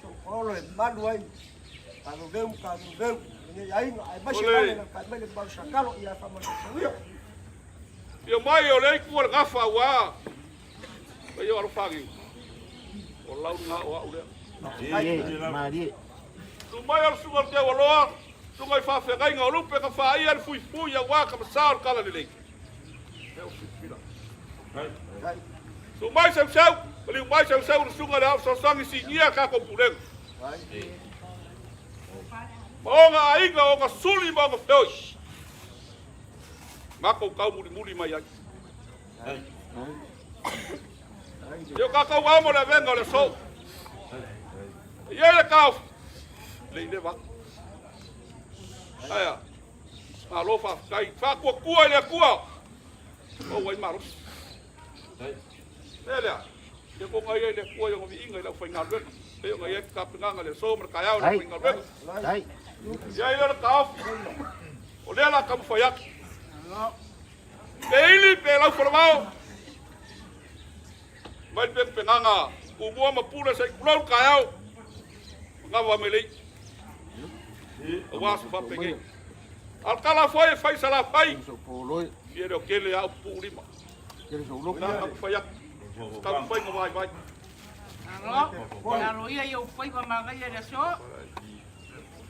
Speaker 9: Sou paolo e malu ai. Kaluveu, kaluveu. Lenei aiga. Aemaise le kai mai le malu sakalo. Ia whamasauia.
Speaker 8: Ia mai o le aitu o le gafa aua paia o alofagi. O lau lena o au lea. Tu mai o le susuga o le Teualoa, susuga i faafeagaiga o lupe ka faaia le fuifui aua ka masa o le kala lelei. E o filifila. Tu mai seuseu, maliu mai seuseu le susuga i le ao fesoasoani sinia tatou pulega. Ma ona aiga, ona suli ma ona feoi. Matou tau mulimuli mai ai. E o tatou amo le avega o le aso. E i ai le taofi, le i leva atu. Aia, malo faafetai. Faatuatua i le Atua, maua ai malosi. Mea lea, ia konga ia i le Atua i ona viiga i le aufaigaluega. Pei ona i ai tapenaga i le aso ma le taeao i le aufaigaluega. Ia ai lea o le taofi, o lea o le a taumafai atu. Pe ili pe laufalavao, mai le pegapegaga tumua ma pule se i tulou le taeao, manava mai le iu. Aua aso faapenei. A o le tala foi e fai Salafai, ia le o tele a upu lima. Na taumafai atu, taumafaiga vaivai.
Speaker 10: Alo, alo ia i ou faiva manaia i le aso.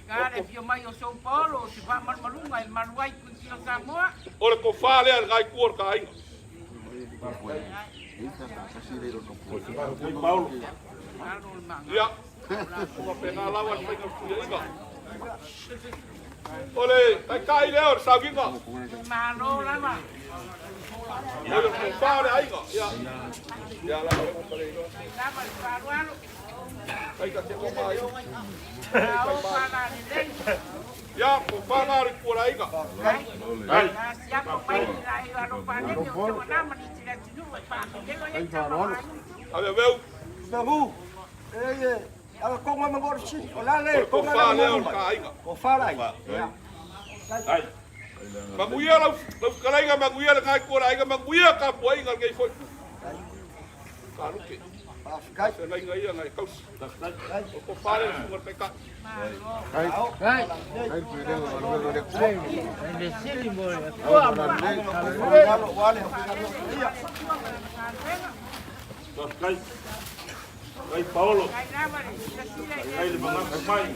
Speaker 10: Ka le afio mai o Sou Paolo o se faamalumaluga e malu ai Kuikilo Samoa.
Speaker 8: O le tofa lea i le gaetua o le ta aiga. Ia, o faapena lava le faiga o le tuiaiga. O le taitai lea o le sauniga.
Speaker 10: Malo lava.
Speaker 8: O le tofa o le aiga. Ia, ia la o le iloa.
Speaker 10: Lava le faaaloalo.
Speaker 8: Ia, tofa na o le itu o le aiga. Ave aveu.
Speaker 9: Mehu, e e, ala konga ma ngor si, o la le
Speaker 8: O le
Speaker 9: konga
Speaker 8: tofa
Speaker 9: le
Speaker 8: lea o
Speaker 9: ngori
Speaker 8: le
Speaker 9: mai.
Speaker 8: ta aiga.
Speaker 9: Ko whārai. Ia.
Speaker 8: Manuia lau lau fetalaiga, manuia le gaetua o le aiga, manuia tapuaiga lenei foi. Kalupe. Faafeagaiga ia na e tausi. O le tofa lea i le susuga i le Taitai.
Speaker 7: Faafetai. Faafetai Paolo. Faafetai le manatu mai.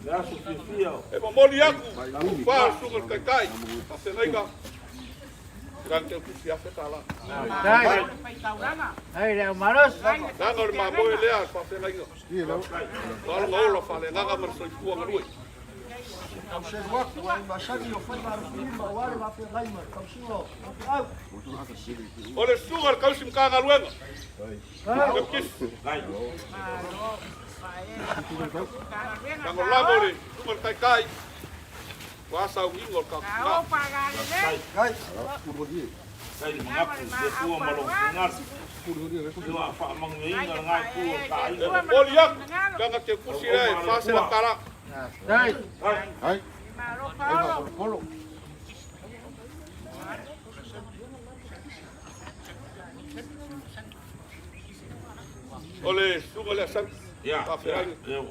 Speaker 7: Le aso fiafia.
Speaker 8: E momoli atu tofa le susuga i le Taitai. Faafeagaiga. Leaga o le mamoe lea faafeagaiga. Alo ola faaleagaga ma le soifua galue. O le susuga i le tausi Matagaluega. Kisi. Lagolago le susuga i le Taitai. Ua sauniga o le tatou tina.
Speaker 7: Kai le manatu, le Atua ma lou finagalo. Ua faamanuiaina lena itu o le ta aiga.
Speaker 8: E momoli atu lana te tusi lea e $400. O le susuga i le Asani.
Speaker 7: Ia,
Speaker 8: Faafeagaiga.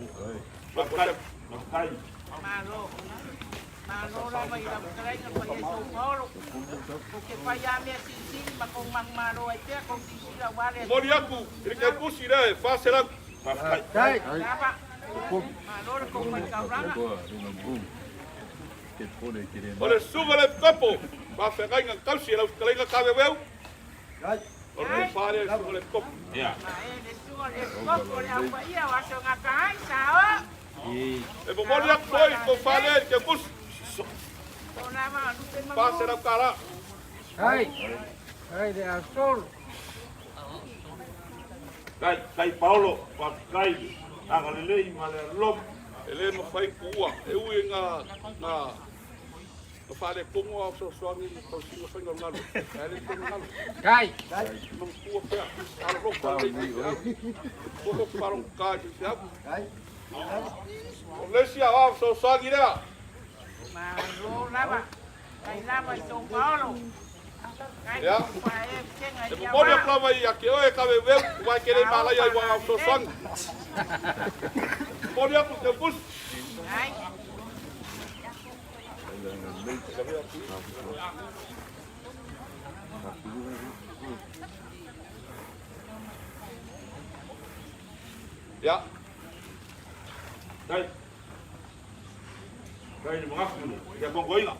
Speaker 7: Faafetai. Faafetai.
Speaker 10: Malo. Malo lava i lau fetalaiga le paia i sou paolo. Kou te fai lava mea silisili ma kou manumalo ai pea kou silasila aua le
Speaker 8: Momoli atu i le teutusi lea e 400.
Speaker 7: Faafetai.
Speaker 10: Lava. Malo le kou faitaulaga.
Speaker 8: O le susuga i le Epikopo, faafeagaiga na tausi e lau fetalaiga Taveveu. O le tofa lea i le susuga i le Epikopo.
Speaker 7: Ia.
Speaker 10: Ma e le susuga i le Epikopo o le au paia o aso gata ai, sao.
Speaker 8: E momoli atu foi i le tofa lea i le teutusi. $400.
Speaker 7: Kai, kai Paolo, faafetai le agalelei ma le alofa.
Speaker 8: E le mafai ona tuua, e ui ina na faaletonu a fesoasoani i le tausiga faiga o le galuega, ae le tonu galuega. Manatua pea, alolofa lelei i faifeau. Aua tou te faalogotata i faifeau. O le isi aoao fesoasoani lea.
Speaker 10: Malo lava, mai lava i sou paolo.
Speaker 8: Ia, e momoli atu lava ia te oe Kaveuveru, aua e te le malaia i aoao fesoasoani. Momoli atu i Teupusi. Ia.
Speaker 7: Kai. Kai le manatu le. Ia kongoina.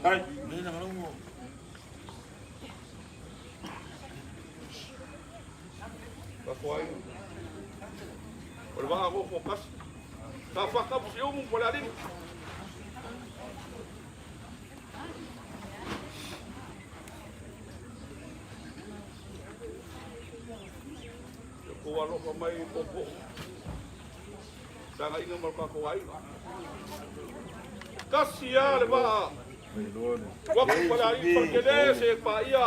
Speaker 7: Kai.
Speaker 8: Tafoai. O le vaa nofo kasi. Sa whakapu si umu po le alii. Ia kou alofa mai i popo. Tagaiga ma le tatou aiga. Kasi lava le vaa. Ua atu Falealili Faletele se paia.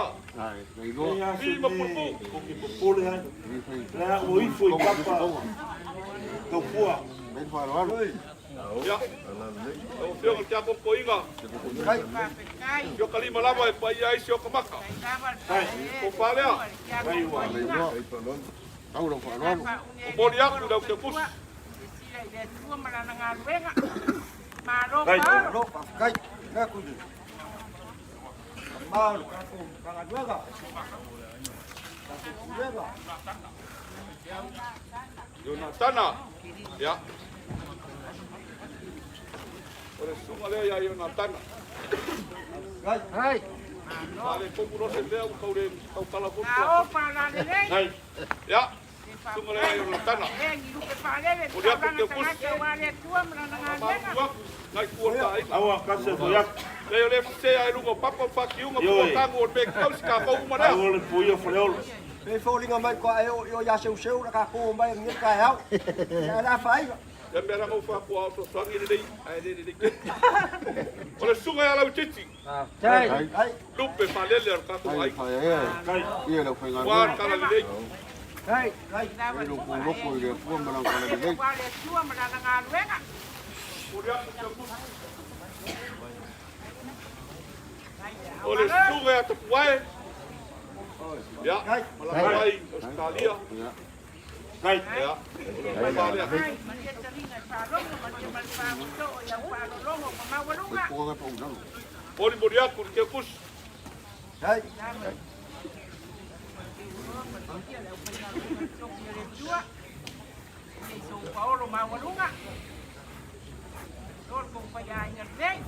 Speaker 8: I ma Pulupu.
Speaker 7: Ou te popole ai. Le a ua ifo i papa taupua.
Speaker 8: Ia. Lau Afioga i le Tiakono Toeaina. Si o ka lima lava e paia ai si o ka maka. Tofa lea. Momoli atu i lau teutusi. Ionatana. Ia. O le susuga lea ia Ionatana. Faaletonu loa se mea ua tau le tautala foi le Tulafono. Ia. Susuga lea ia Ionatana. Momoli atu le teutusi. Faamalulu atu nai tua o le ta aiga.
Speaker 7: Aua kasi e foi atu.
Speaker 8: Leai o le sese ae luga o papa ma faatiuga
Speaker 7: Ioe.
Speaker 8: po o tanu o le mea e tausi tatou uma lea.
Speaker 7: Aua le puia Faleolo.
Speaker 9: Pei foliga mai koa e o i o ia seuseu la ka ko mai ngi ka hau. Ya la faiga.
Speaker 8: Ia mea lava ua faatua o fesoasoani lelei ae le lelei tele. O le susuga ia Lauititi.
Speaker 9: Ai.
Speaker 8: Lupe faalele a le tatou aiga.
Speaker 7: Kai.
Speaker 8: Ua le talalelei.
Speaker 10: Ai loko i le Atua ma lana talalelei. Le Atua ma lana galuega.
Speaker 8: O le susuga ia Tapuae, ia, malaga mai Ausetalia. Ia, o le faiva lea. Molimoli atu i le Teukusi.
Speaker 10: Paolo maualuga. Lolo kou faiaiga lelei.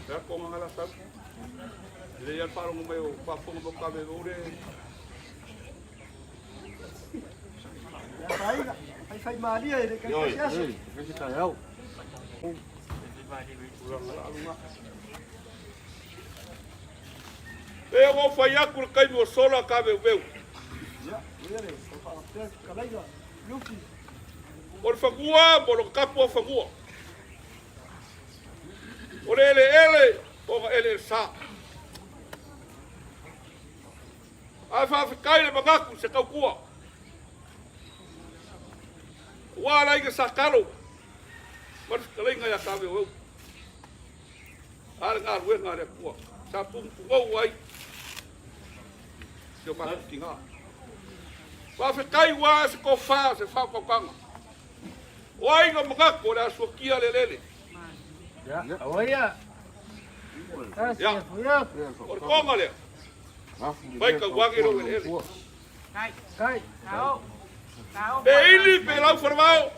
Speaker 8: Ia ko ngā la sau. Le ia faalogo mai o faafofoga mai o Kaveve le
Speaker 9: Ia fai fai malie i le kai aso.
Speaker 8: Pe ua fai atu le taimi ua sola Kaveuveu. O le fanua ma lona tapu o fanua. O le eleele ona eleele sa. Ae faafetai le manatu i se tautua. Ua ala ai sa talo ma le fetalaiga ia Kaveuveu. A le galuega a le Atua sa pugupugou ai si o matou tina. Faafetai ua ae se tofa, se faautautaga. O ai na manatu o le a suakia le eleele? Ia, o le toga lea. Mai tauage lou eleele. Pe ili pe lau falavao.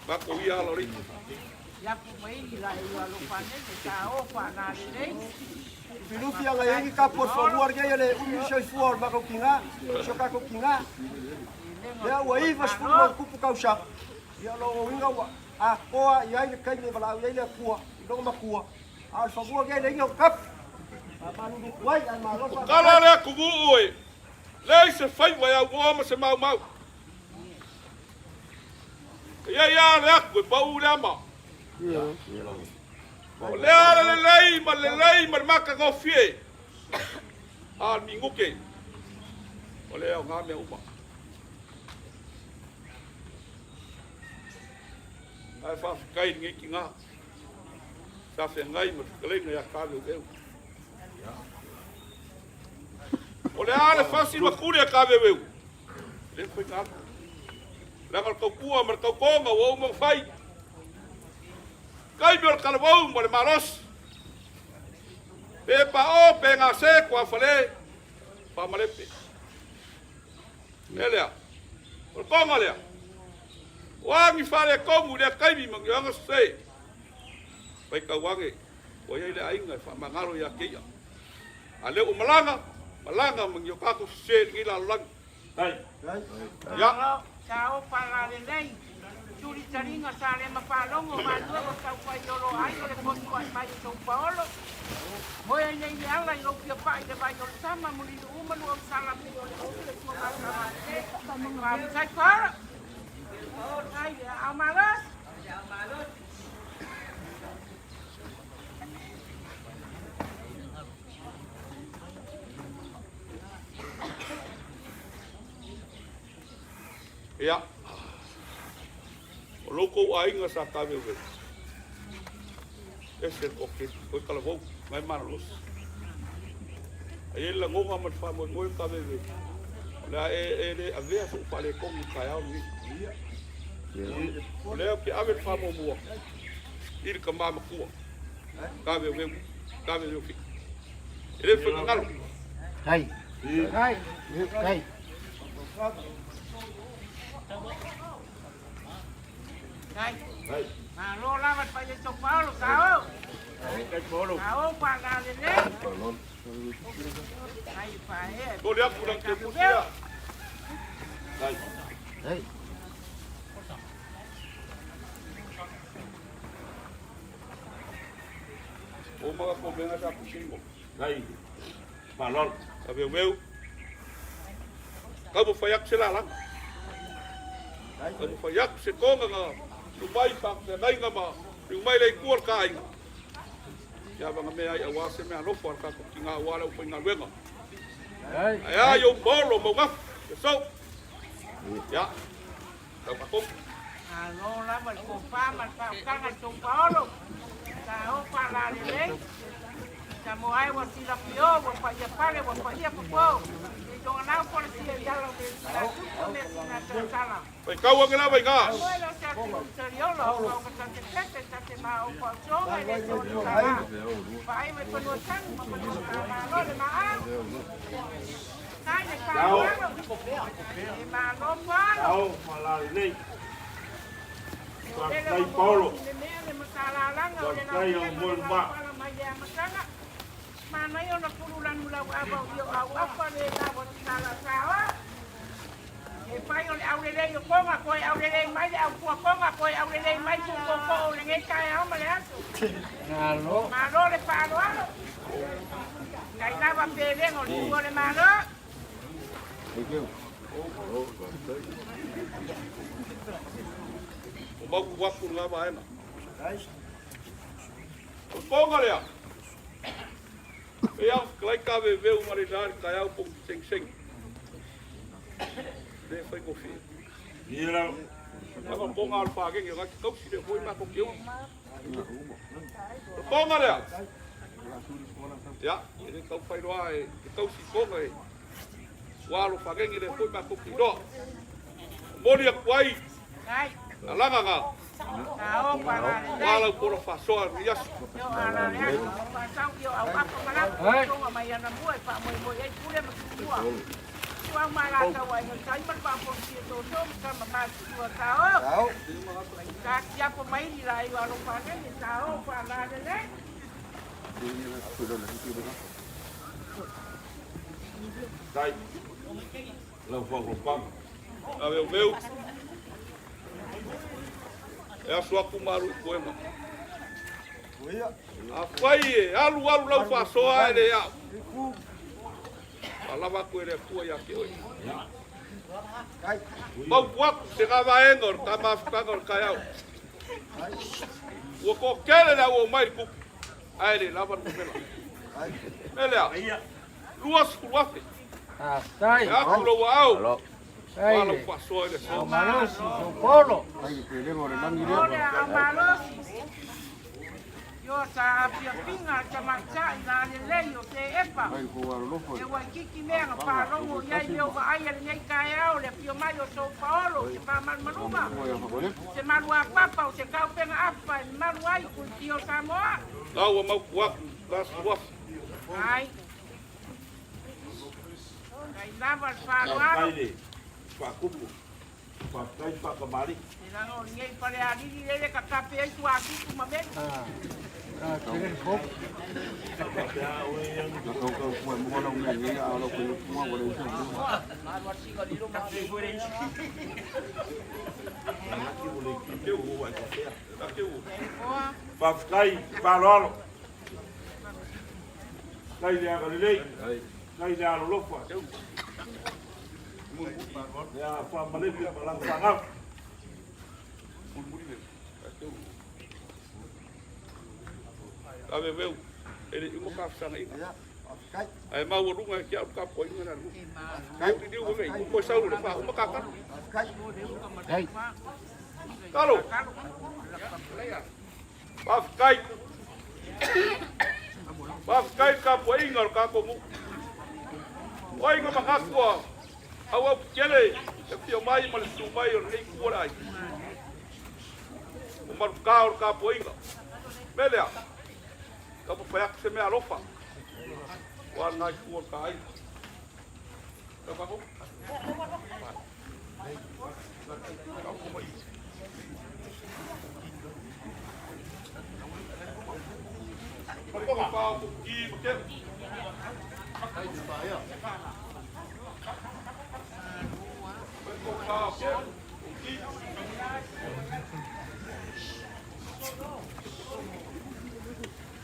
Speaker 8: Matou ia ala o le i'a.
Speaker 9: Lufilufi aga i kapu o le fanua lenei e le umi le soifua o le matou tina, si o tatou tina. Lea ua 90+ tausaga, ia o lona uiga ua atoa i ai le taimi e valaau i ai le Atua i lona matua, a o le fanua lenei e leai ni ona tapu. Faamalulu atu ai, ae malo
Speaker 8: O tala le atunuu e leai se faiva e aunoa ma se maumau. E i ai lava le atu e pau le ama. O lea le lelei ma le lelei ma le matagofie a le minute o le aoga mea uma. Ae faafetai i lenei tina sa feagai ma le fetalaiga ia Kaveuveu. O le a le fasi ma tuli a Kaveuveu, e le mafai ona alu. Leaga o le tautua ma le tautoga ua uma ona fai. Taimi o le talavou ma le malosi. Pe paʻo pe gase tuafale faamalepe. E lea, o le toga lea. O a ni faaletonu i lea taimi ma ni aga sese. Faitau ane, ua i ai le aiga e faamagalo ia te ia. A lea ua malaga, malaga ma ni o tatou sese i lenei lalolagi. Ia.
Speaker 10: Sa ofa la lelei, tuli taliga sa le mapalogo malua ua tau fai olo ai o le potu ai mai o tou paolo. Moe ai nei le ala i lou fia pai le vai o le sama mulinu uma lua usala mi o le ulu le tua masama te faafetai paolo. Ai le aao malosi.
Speaker 8: Ia, o lo kou aiga sa Kawewewe, ese le toatele, koe talavou, ngai malolosi. A i ai le lagona ma le faamoemoe o Kawewewe, o le a e, e le avea so'u faaletonu i le taeao lenei. O lea ou te ave le faamuamua i le tama matua, Kawewewe, Kawewewe Fika. E le whakangaro.
Speaker 2: Kai. Kai. Kai.
Speaker 10: Kai. Malo lava le paia i tau paolo, sa o. Sa o pa la lelei. Ai pa e.
Speaker 8: Toli atu lang te pusia. Kai.
Speaker 2: Kai.
Speaker 8: O mga komenga sa pusingo.
Speaker 7: Kai. Malol.
Speaker 8: Kawewewe. Kau mo whai atu se lalanga. Taumafai atu se toga na liu mai faafeagaiga ma liu mai le itu o le ta aiga. Ia avaga mea ai aua se mea alofa a le tatou tina aua le aufaigaluega. Ae a i ou paolo maugafu, le sou. Ia, tau matou.
Speaker 10: Malo lava le tofa ma le faautaga i tou paolo. Sa o faalalelei. Sa moa ai ua silafio, ua paia pale, ua paia popo. I toganau polasia i ala o mea sina tupu, mea sina tautala.
Speaker 8: Faitau ane lava i ina.
Speaker 1: Ao faalalelei. Faafetai Paolo. Faafetai au moe ma.
Speaker 10: Manaia ona pululanu lau ava o io au apa le lawa tala saoa. E fai o le aulelei o Koga, koe aulelei mai le au pua Koga, koe aulelei mai tu koko o lenei taeao ma le aso. Malo. Malo le faaaloalo. Tai lava pelega o le tu o le Malo.
Speaker 8: O mautu atu lena vaega. O le poga lea. E au fetalai kaveveu ma le la le taeao pou segisegi. Le faigofie.
Speaker 7: Ia lava.
Speaker 8: Lava ponga o le fagege o te tausi le foi ma ke ulu. O le ponga lea. Ia, e le tau whairoa e te tausi ponga e ua alo fagege le foi ma ke iloa. O moli aku ai, alaga ngā. Ua lau pola whasoa ni aso.
Speaker 7: Tai. Lau whaukopanga.
Speaker 8: A veu veu. E aso aku maru i koema. A fai e alu alu lau whasoa e le au. A lava aku e le atua ia ke oe. Mau puaku se ngā vaenga o le tā mafutanga o le kai au. Ua ko kele le au o mai le kupu. Ae le lava le mumela. Melea, 20,000. E aku lau au. Ua lau whasoa i le so.
Speaker 10: Malosi, Sopolo. Yo sa apia pinga ta matsa i la lelei o te epa. E waikiki mea nga whārongo i ai meo wa ai ale nei kaeao le pio mai o São Paulo te whāmalumaluma. Se malu a papa o se kaupenga apa e malu ai kui o Samoa.
Speaker 8: Lau ua mau kuaku, la suafu.
Speaker 10: Ai. Kai lava le whāroaro.
Speaker 7: Faafetai le faakupu. Faafetai faakamali.
Speaker 10: Te langa o nei pale alili lele ka kape ai tua akiku ma melu.
Speaker 7: Faafetai faaaloalo. Faafetai le agalelei. Faafetai le alolofa. Ia faamalepe ma lana fanau.
Speaker 8: Ave veu, e le uma ka fasanga ina. Ae mau lunga e kia au ka po inga na lu. Ai ti diu ngai, ko sau le fa uma ka ka. Kalo. Faafetai. Faafetai ka po inga o ka ko mu. Oi nga makakua. Au au kele e fia mai ma le su mai o nei kua ai. O maru ka o ka po inga. Melea. Ka po pa se mea alofa. Wa ngai kua ka ai. Ka pa ko. Ka pa ko ki ma ke.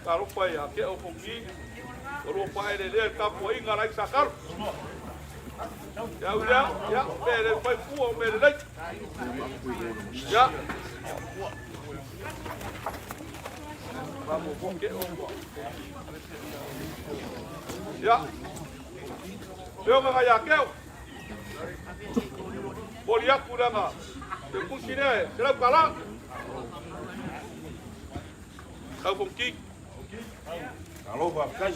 Speaker 8: Ka ropa ia ke o kongi. O ro pa ele le ka po inga lai sa kalo. Ia ui lea, ia, pe le fai fua o mea lelei. Ia. Ia. Leo nga ia keo. Moli aku langa. Te pusi lea, se lau kala. Kau fong ki.
Speaker 7: Alo, faafetai.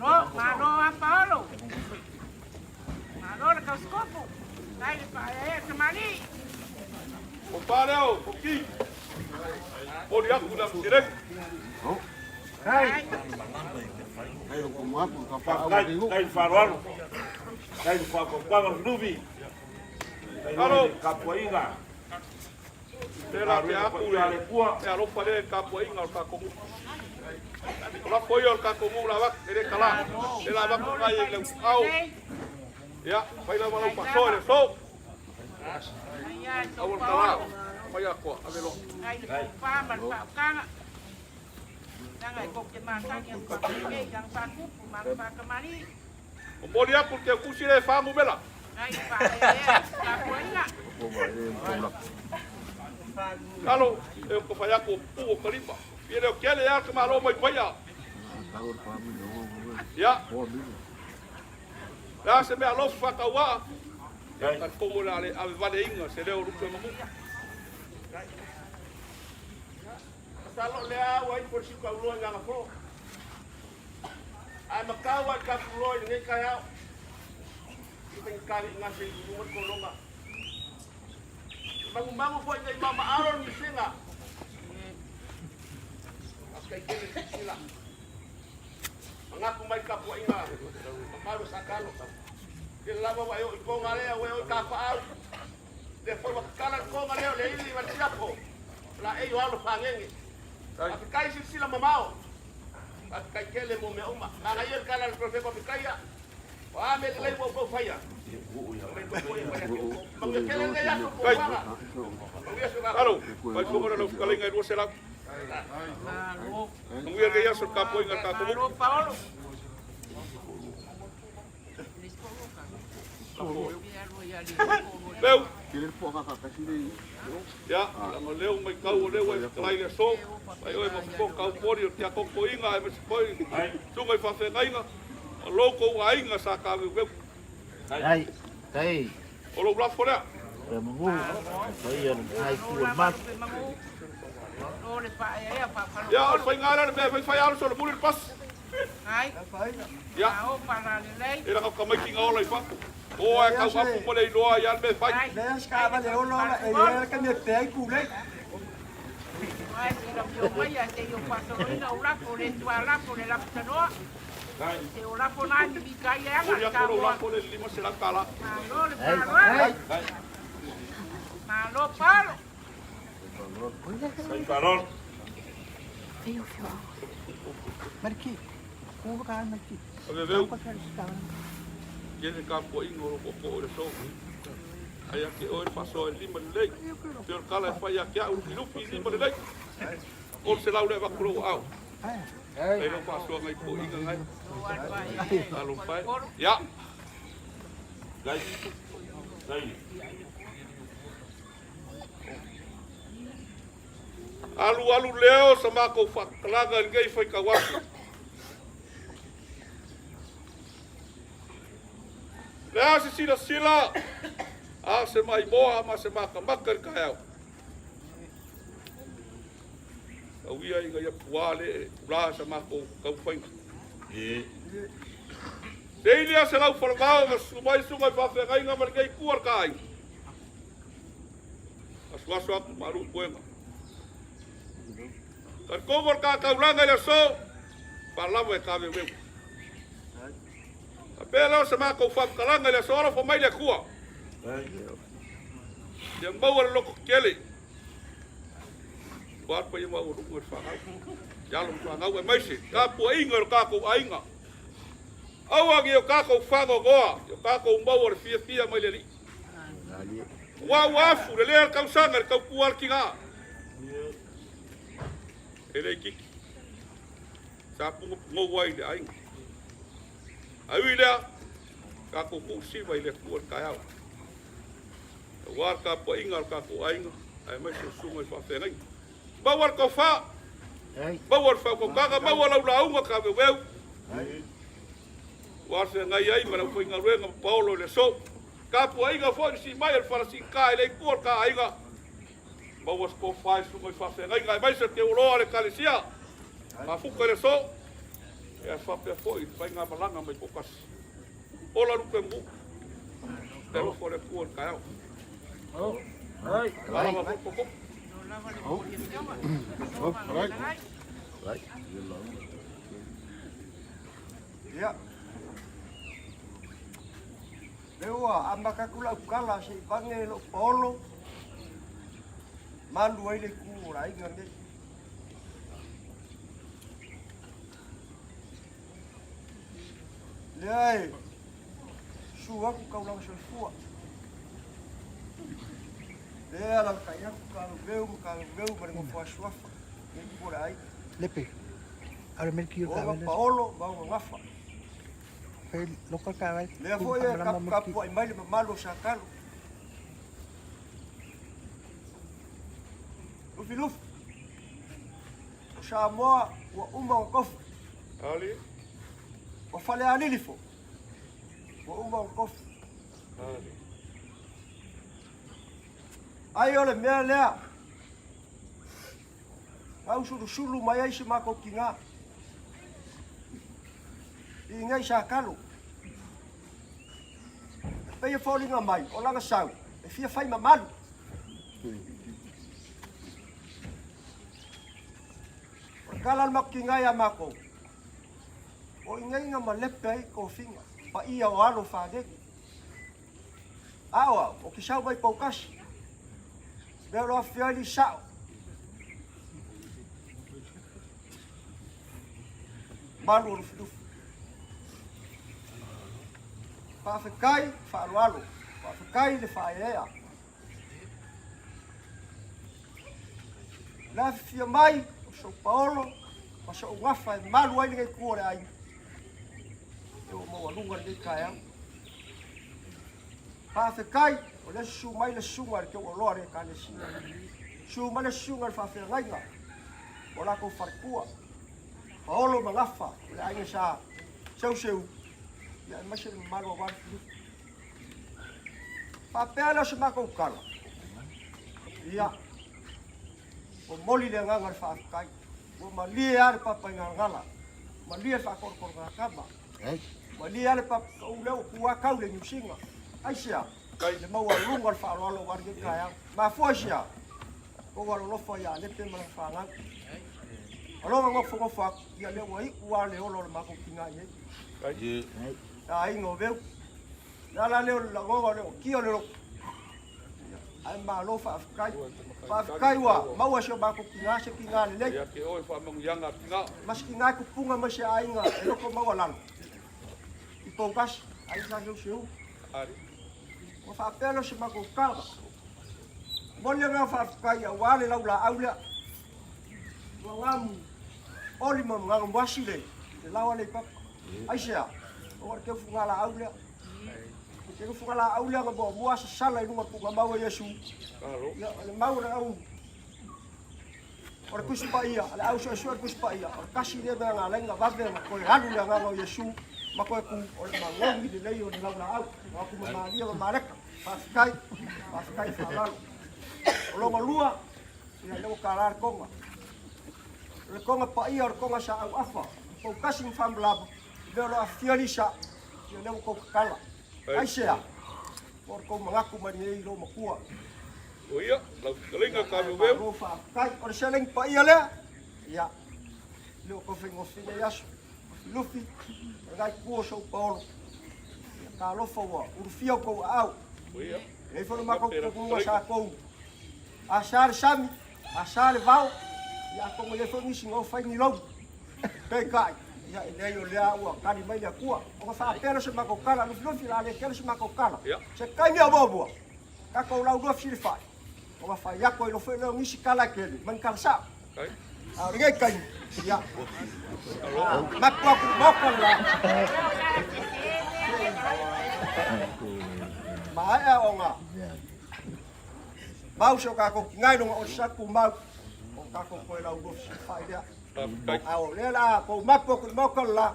Speaker 10: Malo, malo a Paolo. Malo le kausikopo. Dai le paea tamali.
Speaker 8: O pa leo, fong ki. Moli aku langa sirek.
Speaker 10: Ai.
Speaker 7: Faafetai, tai faaaloalo. Tai faapapaga o luvi.
Speaker 8: Alo.
Speaker 7: Kapuaiga.
Speaker 8: Te la te aku le e alofa le kapuaiga o le tatou nuu. O lafo ia o le tatou nuu la avatu, e le kala. E la avatu nai e le au. Ia, fai lava lau pasoa i le aso.
Speaker 10: Ai ai,
Speaker 8: Aua le kala. Fai atoa, ave loa.
Speaker 10: Ai le pa ma le paukanga. Nanga e koke masani a papeke, yang pakupu, ma pakamali.
Speaker 8: O moli aku le teukusi le e whangu mela.
Speaker 10: Ai le paea, kapuaiga.
Speaker 8: Alo, e o ko fai aku o pu o kalima. Ia leo kele ia ka malo mai paia. Ia. La se mea alofa whakauaa. Ia, ka kongo la le ave vale inga se leo rupe mamu.
Speaker 2: Masalo lea ua ifo le siuka uloa i Gagafo. Ae makau ai ka puloa i lenei taeao. I faigata le igase i luma le tologa. E magumagu foi ina i mamaalo le misega. Faafetai tele le silasila. Manatu mai le tapuaiga mamalu a Satalo. Tele lava ua e oo i toga lea, ua e oo i tafaau. Lea foi ua tatala le toga lea o le ili ma le siapo. O laei o alo fagege. Faafetai silasila mamao. Faafetai tele mo mea uma. Manaia le tala a le Perofeta o Mikaia. O a mea lelei ua outou faia. Manuia tele lenei aso po o faga. Manuia si o tatou.
Speaker 8: Alo, fai fogo le lau fetalaiga e 200.
Speaker 10: Malo.
Speaker 8: Manuia lenei aso i le tapuaiga a le tatou nuu.
Speaker 10: Malo Paolo.
Speaker 8: Leu. Ia, leaga o lea ua matau o lea ua e fetalai i le aso, mai oe ma fofo kau poli o le tiakokoina aemaise foi susuga i faafeagaiga ma lo outou aiga sa taveuveu.
Speaker 11: Tai, tai.
Speaker 8: O lou lafo lea.
Speaker 11: Le manu, paia le nai ku o malu.
Speaker 8: Ia, o le faiga lea le mea e faifai alo solomuli le pasi. Ia, e laka tamaiti na ola i fafo. O ae tau afu ma le iloa ia le mea e fai.
Speaker 9: Lea se kaavale e ola ola e ia le mea pea i kulei.
Speaker 8: Momoli atu lou lafo le $500.
Speaker 10: Malo Paolo.
Speaker 7: Tai faaaloalo.
Speaker 8: Aveveu, tele tapuaiga o lou tootoo i le aso. Ae ia te oe le faasoa i le lima lelei. Pei o le tala e fai ia te au, lufilufi i lima lelei. 300 lea e avatu i lou aao. Fai lau faasoa nai toeaiina nai. Talofa e. Ia.
Speaker 7: Tai. Tai.
Speaker 8: Alualu lea o sa matou faatalaga i lenei faitau aso. Le a se silasila, a se maimoa ma se makamaka i le taeao. Tau ia ina ia puā le pulā sa matou taumafaiga. Se ili a se lau falavao ma susu mai susuga i faafeagaiga ma lenei itu o le ta aiga. Asuasu atu ma aluu puega. Talitonu o le ta taulaga i le aso, faalava e taveuveu. Faapea lea o se matou faamatalaga i le aso, alofa mai le Atua. Ia maua le loto tetele. Ua alu paia maualuga i le fanau. I alo ma fanau aemaise tapuaiga i lo tatou aiga. Aua ne i o tatou faanoanoa i o tatou maua le fiafia mai le Alii. Ua ua afu le lea le tausaga i le tautua a le tina. E le itiiti. Sa pugopugou ai le aiga. Ae ui i lea, Tatou tuusiva i le Atua i le taeao. Aua le tapuaiga a le tatou aiga, aemaise o susuga i faafeagaiga. Maua le tofa, maua le faautautaga, maua lau lauga taveuveu. Ua feagai ai ma le aufaigaluega ma Paolo i le aso. Tapuaiga foi le sii mai a le falasiita i le itu o le ta aiga. Maua se tofa i susuga i faafeagaiga aemaise le teuloa o le Ekalesia. Mafuta i le aso. Ia faapea foi le faigamalaga mai Poutasi. Ola lupe mu. Te alofa o le Atua i le taeao. Alava foi koko.
Speaker 9: Ia. Lea ua amata atu lau tala se i vane lou paolo malu ai le itu o le aiga nei. Lea e su atu taulaga soifua. Lea alalatai atu Kaluveu ma Kaluveu ma le nofo a Suafa, le itu o le aiga.
Speaker 12: Lepe. Alo melki o
Speaker 9: Oga Paolo ma oga Gafa. Lea foi e tapuai mai le mamalu o Satalo. Lufilufi. O Samoa ua uma ona tofu.
Speaker 8: Ali.
Speaker 9: Ua Falealili foi. Ua uma ona tofu.
Speaker 8: Ali.
Speaker 9: Ai o le mea lea. Gausulusulu mai ai si matou tina i nei sa talo. E pei e foliga mai o lana sau e fia fai mamalu. O le tala a le matou tina ia matou, o i nei na malepe ai tofiga paia o alo faneni. A o au, o ke sau mai Poutasi, mea o lo afifio ai Lisao. Malu o Lufilufi. Faafetai faaaloalo, faafetai le faaeaea. Le afifio mai o sou paolo ma sou gafa e malu ai lenei itu o le aiga. E ua maualuga lenei taeao. Faafetai o lea susu mai le susuga i le teuoloa o le Ekalesia. Susu mai le susuga i le faafeagaiga o latou faletua, Paolo ma Gafa o le aiga sa Seuseu, ia aemaise le mamalu aua le Filipi. Faapea lea o se matou tala, ia, momoli le agaga o le faafetai. Ua malie lava le papa i Galagala, malie le faatolotologatama. Malie lava le papa, ou lea ua tu lava tau le Niu Sina. Aisea? Le maualuga o le faaaloalo aua lenei taeao. Mafua aisea? Tou alolofa ia Lepe ma lana fanau. Alofa nofonofo atu, ia lea ua iu lava le ola o le matou tina i nei. Le aiga o Veu. Le ala lea o le lagona o le okia o le loto. Ae malo faafetai. Faafetai ua maua si o matou tina se tina lelei.
Speaker 8: Ia te oe faamanuiaga a tina.
Speaker 9: Ma se tina e tupuga mai se aiga e loto maualalo. I Poutasi, aiga sa Seuseu. Ua faapea lea o se matou tala. Momoli le agaga faafetai aua le laulaau lea. Ua gamu oli ma gagamuasi le laoa lea i papa. Aisea? Ua o le teufuga laau lea. Le teufuga laau lea na muamua sasala i luga o le tuugamau a Iesu. Ia, o le mau o le au o le Tusi Paia, o le au suesue o le Tusi Paia, o le tasi lea mea na ala ai ona vave ona toe alu le agaga o Iesu ma toe tu, o le magogi lelei o le laulaau, o atu ma Maria ma Mareta. Faafetai, faafetai faaaloalo. O lona lua, ia lea ua tala le toga. O le toga paia o le toga sa auafa, Poutasi ma Faamalama, i mea o lo o afifio Lisa, ia lea ua tou tatala. Aisea? Po o le tou manatu mai lenei lou matua.
Speaker 8: O ia, lau fetalaiga Taveuveu.
Speaker 9: Malo faafetai. O le seleni paia lea, ia, le o tou faigofie nei aso. Lufilufi, o lena itu o sou paolo. Ia, talofa ua ulufia outou aao.
Speaker 8: O ia.
Speaker 9: E i ai foi le matou tutunuga sa tou asa le sami, asa le vao, ia atonu e i ai foi nisi na o fai ni lou. Peitai, ia e leai o lea ua tali mai le Atua. Ona faapea lea o se matou tala, Lufilufi o le a le tele se matou tala. Se taimi o muamua, tatou laulua fesilafai, ona fai atu ai loa foi lea o nisi tala e tele ma ni tala sao. A o lenei taimi, ia, mapu atu i le Maota le la. Maea aoaoga. Mau si o tatou tina i luga o le satu mau o tatou toe laulosi fai lea. A o lea la pou mapu atu i le maota le la,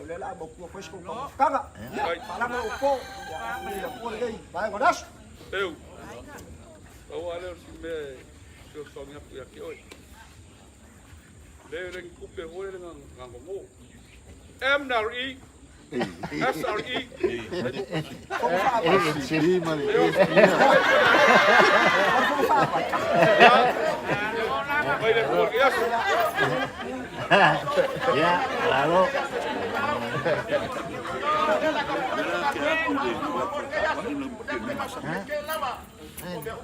Speaker 9: o lea la mautua foi si kou taumafataga. Ia, faalama lou po, ia, ia tua lenei vaega o le aso.
Speaker 8: Eu, pau lava lea o si mea e fesoasoani atu ia te oe. Le le ni tupe foi le na gogo. MNRE SRE Mai le kua ki aso.
Speaker 11: Ya, lalo.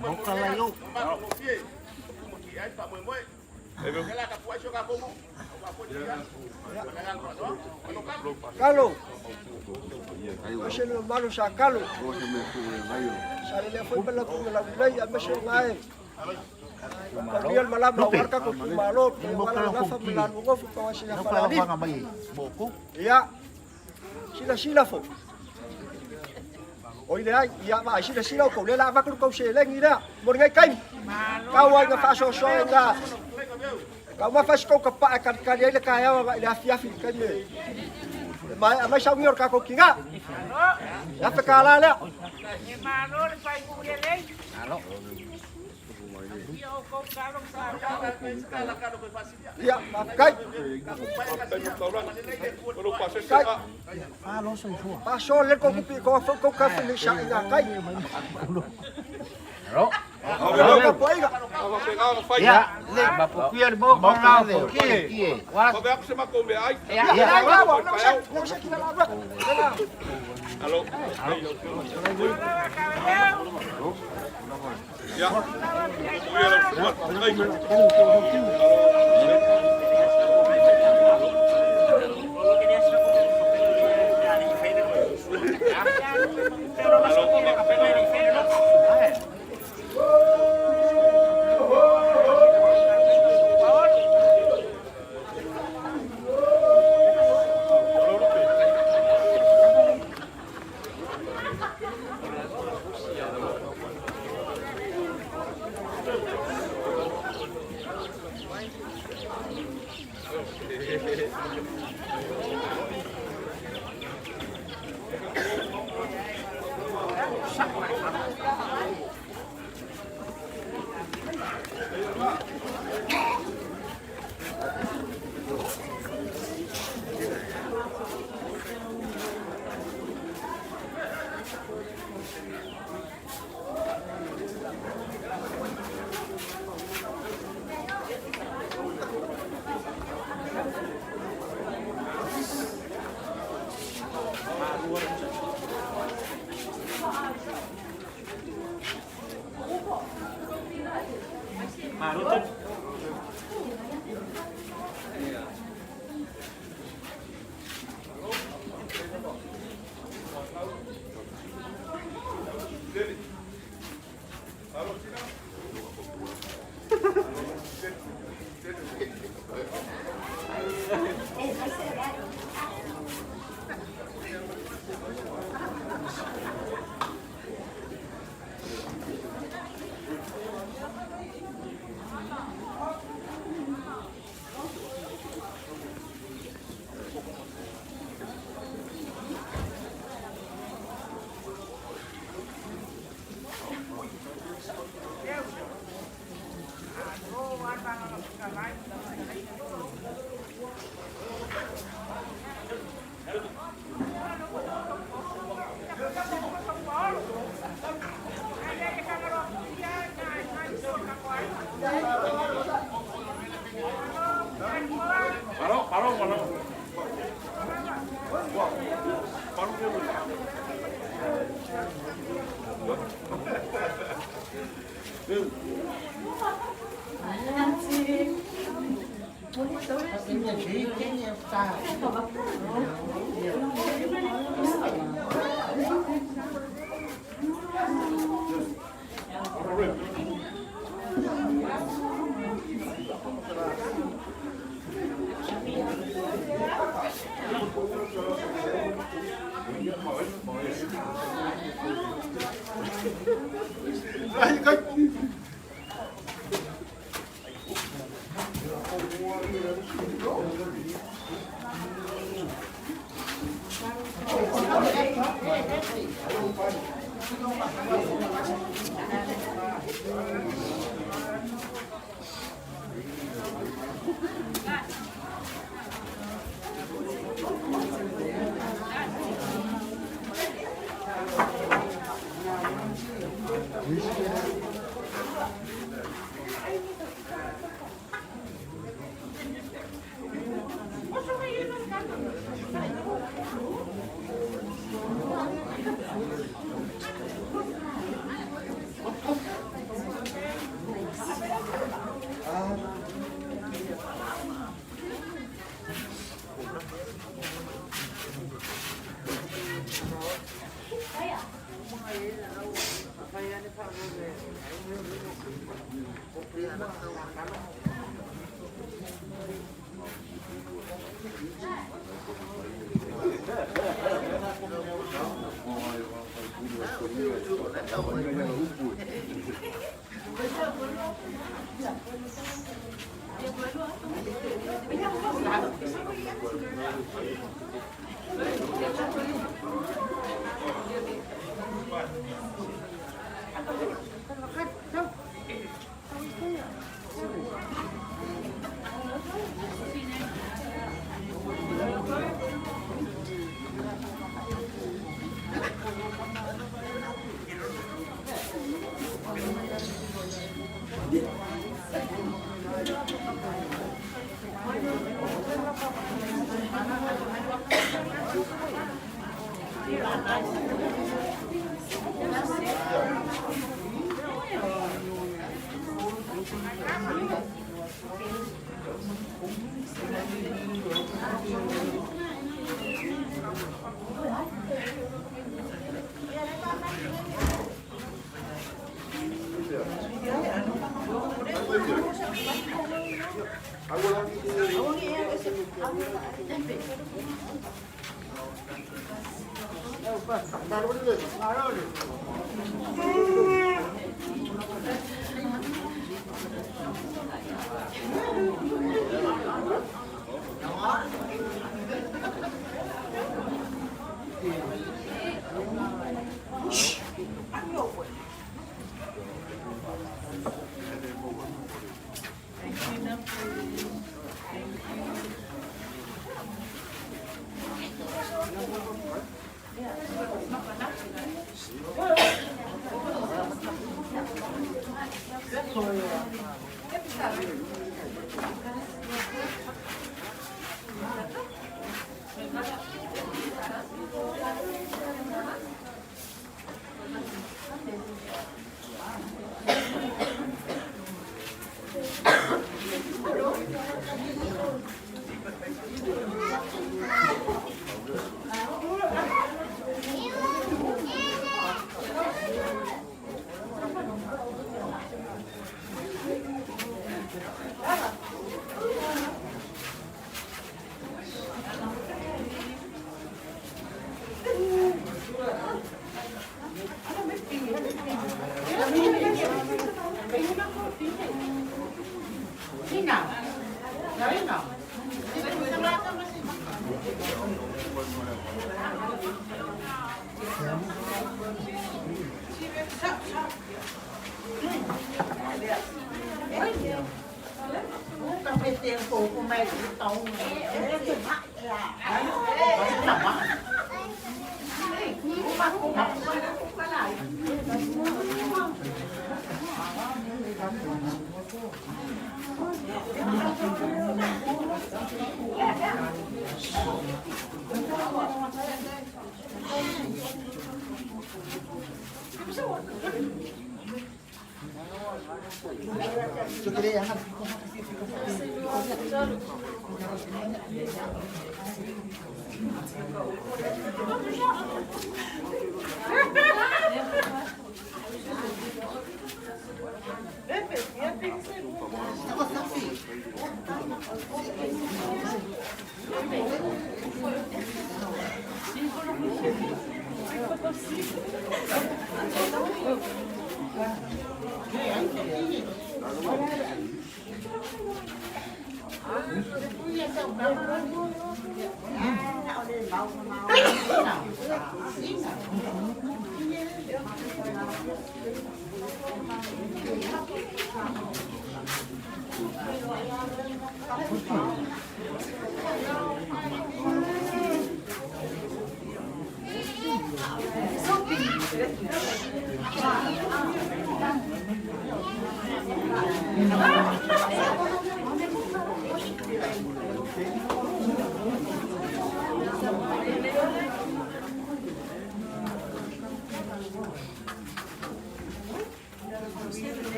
Speaker 11: Moka lai o.
Speaker 9: Kalo. O se le mamalu sa kalo. Sa lelea foi ma latou laulelei aemaise o gae. Taulia le malama aua le tatou itumalo, pei aua le gafa ma le aluagofu pa oe se Falealili. Ia, silasila foi. Oi leai, ia vaai silasila outou, lea o le a avatu le tou seleni lea mo lenei taimi. Tau ai ina faasoasoa ina taumafa ai se tou tapaa e talitali ai le taeao agai le afiafi i le taimi e maea mai saunia o le tatou tina. E $1,000 lea.
Speaker 10: E malo le faaigu lelei.
Speaker 9: Ia, faafetai. Faasoa lelei tou tupe tou afu tou kafe nei sa ina tai. Alo tapuaiga.
Speaker 11: Ia, mapukia le mo mo na pokie. Wa.
Speaker 9: Ia, ia, ia,
Speaker 8: Alo. Ia.
Speaker 6: Ai kai.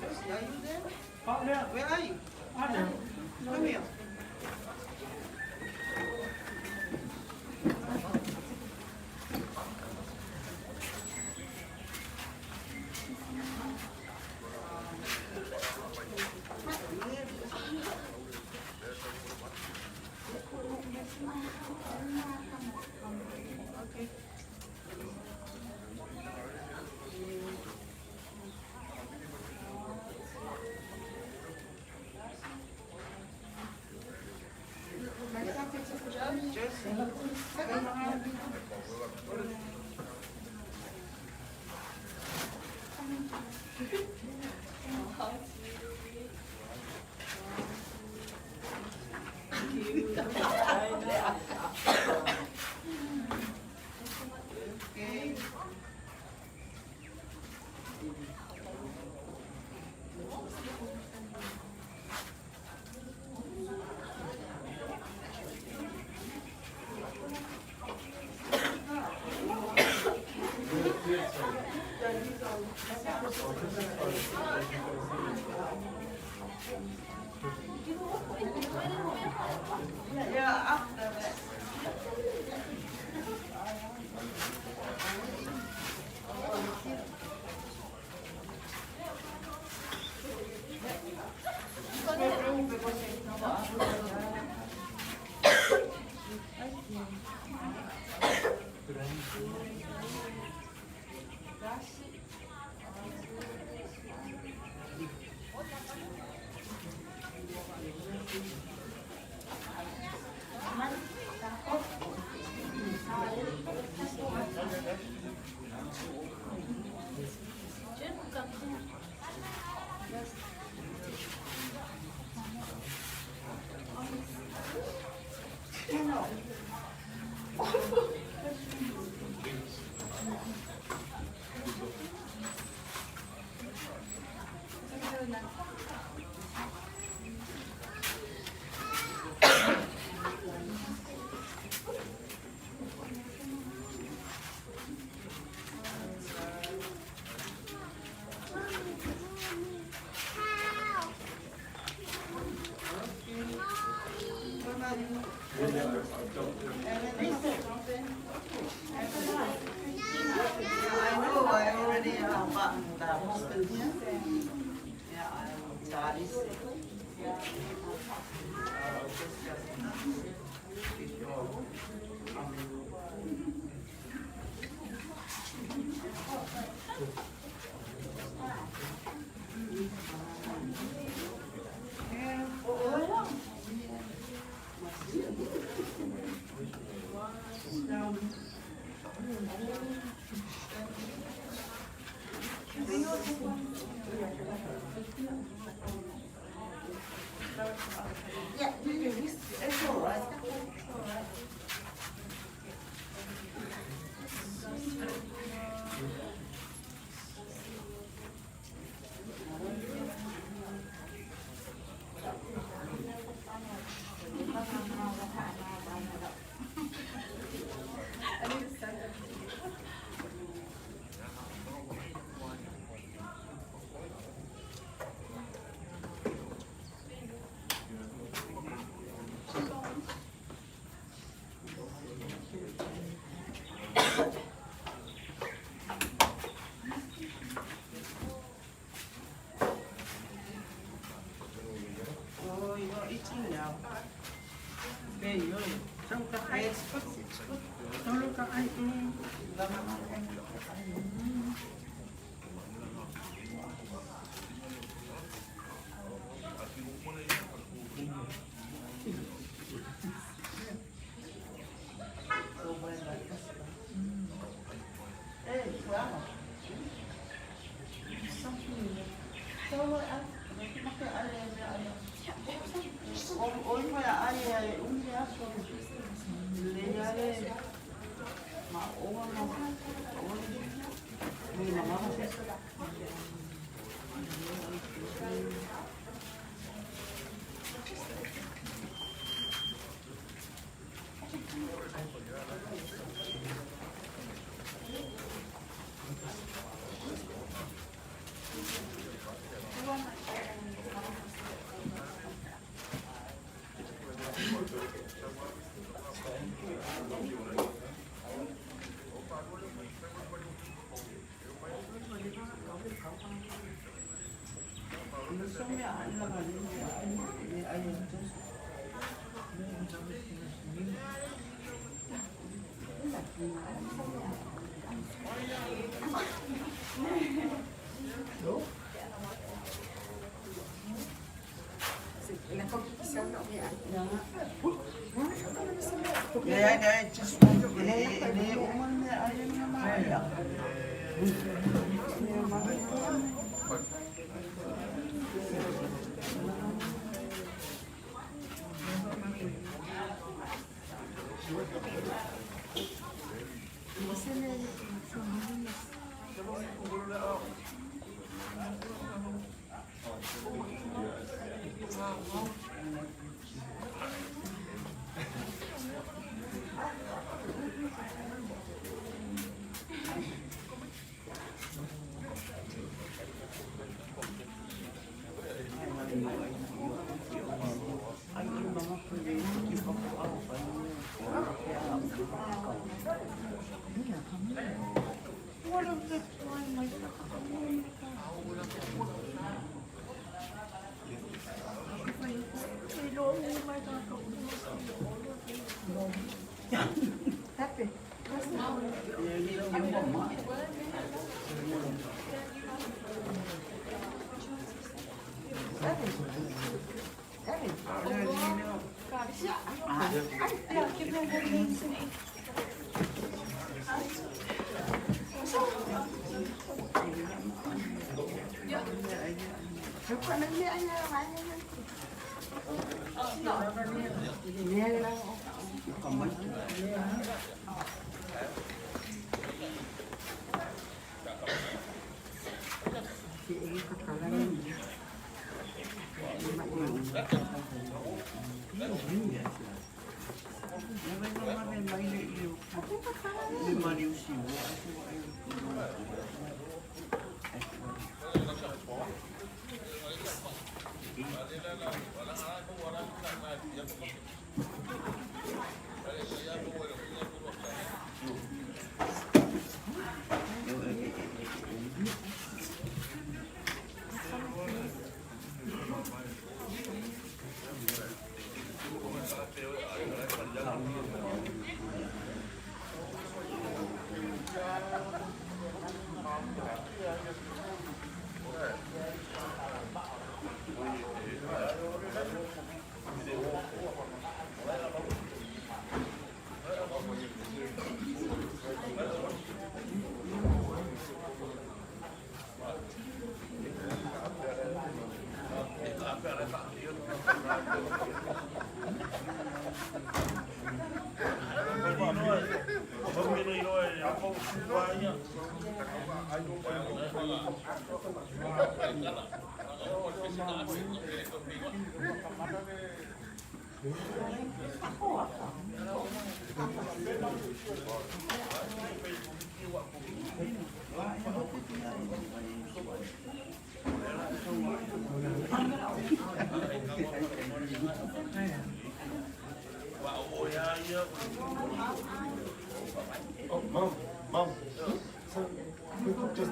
Speaker 2: Josie, are you there? Where are you? Come here.
Speaker 13: Yeah, after that. I know, I already have the husband here. Yeah, I'm Charles. Yeah, it's all right. It's all right. Oh, you're eating now.
Speaker 6: Oh, mom, mom. So, just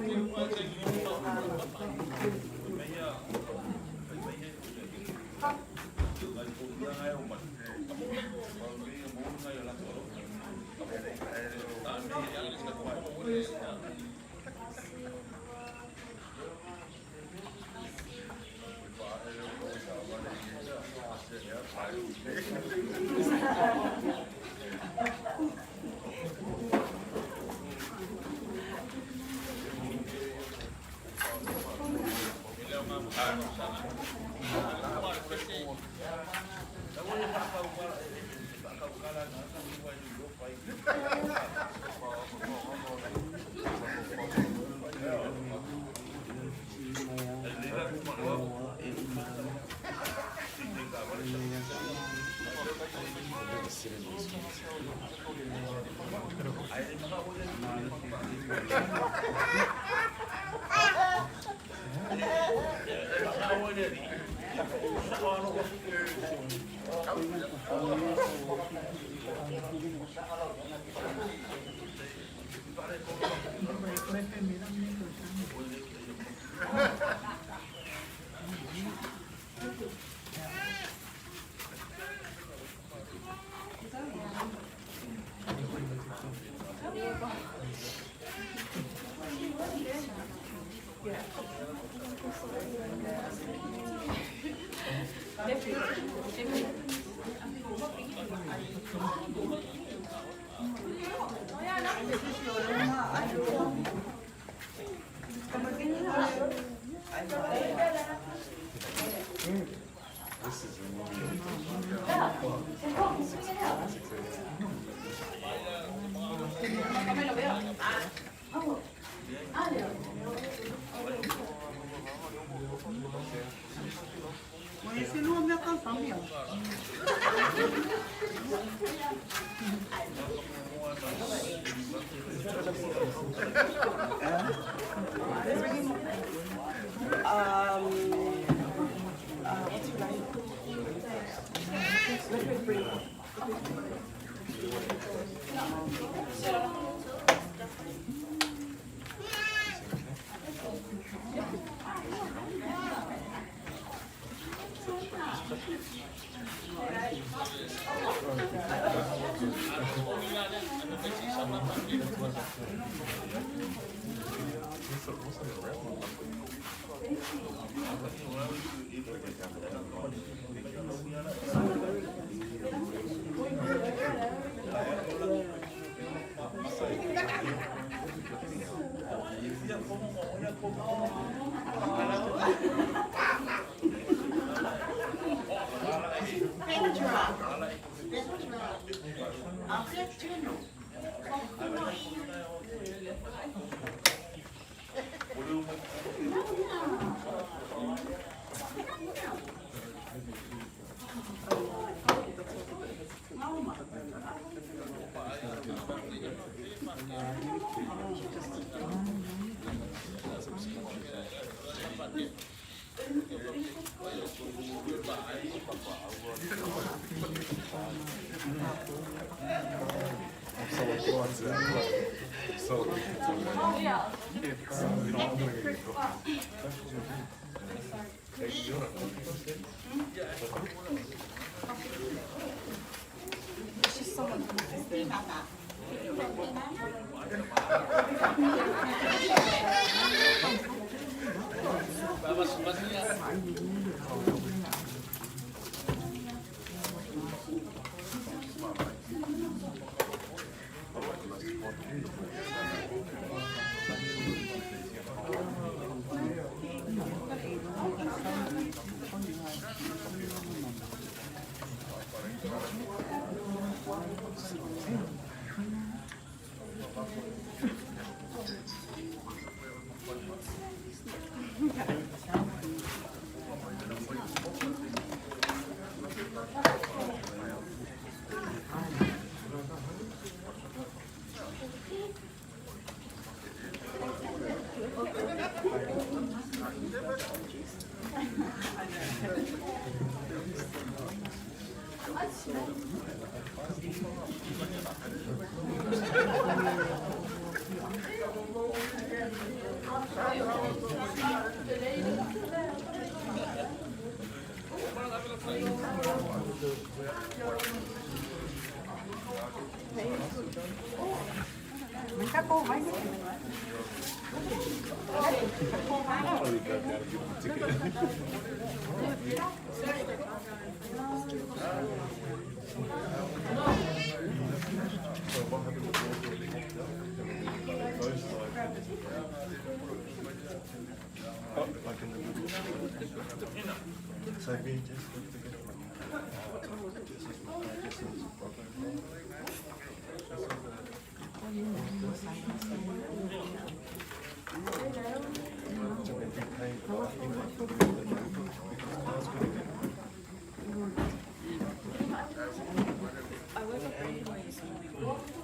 Speaker 14: I woke up anyway this morning.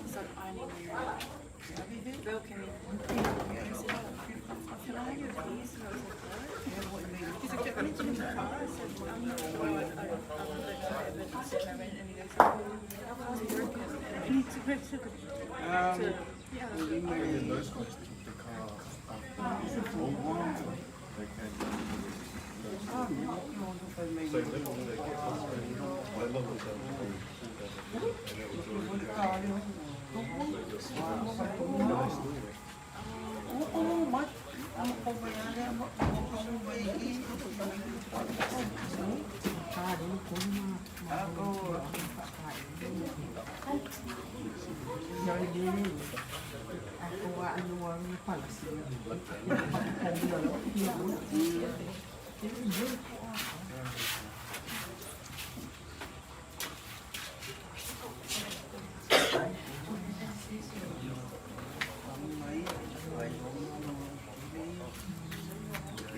Speaker 14: Started ironing the Bill came in and said, oh, can I have your keys? And I was like, what? He's like, don't you need to in the car? I said, no, I don't pay my rent. And he goes, oh, how's it working? I need to go to the, to, yeah.
Speaker 6: And those guys took the car after the They came so they they get I love it and it was already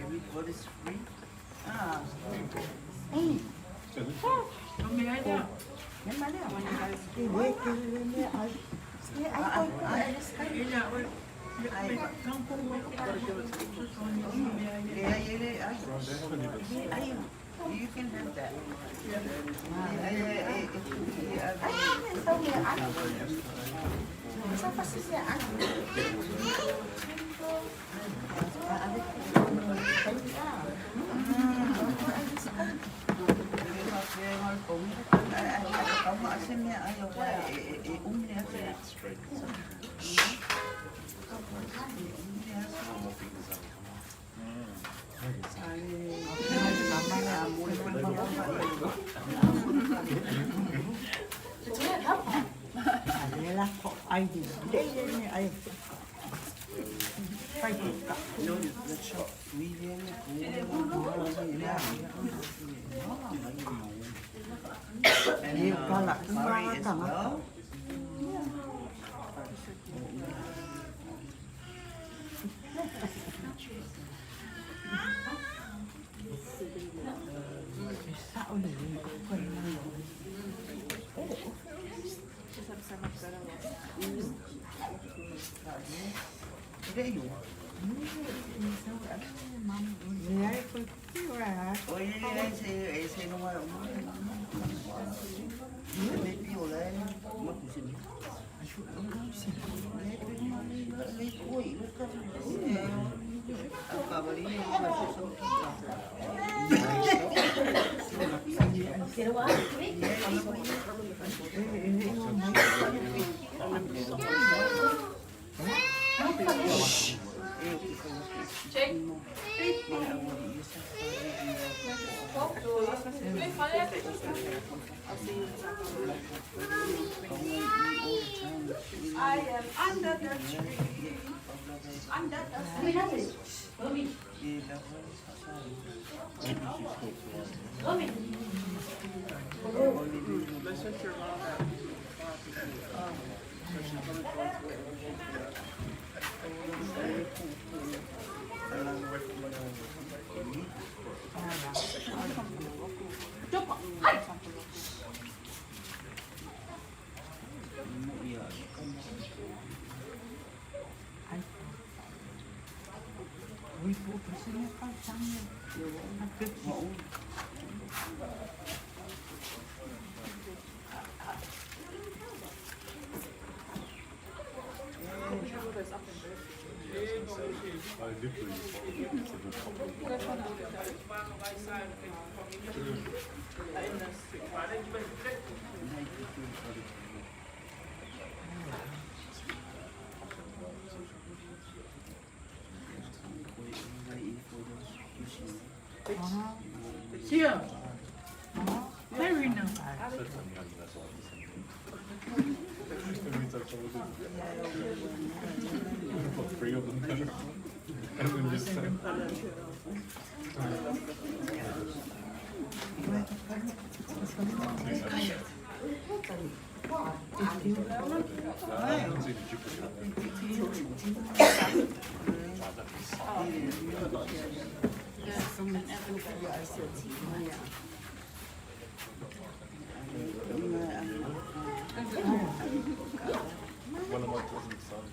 Speaker 13: Everybody's free. Ah. You can have that. Murray as well.
Speaker 14: I am under the tree. Under the tree.
Speaker 10: Here. Very nice.
Speaker 15: Three of them. And then just say. One of my cousin's sons.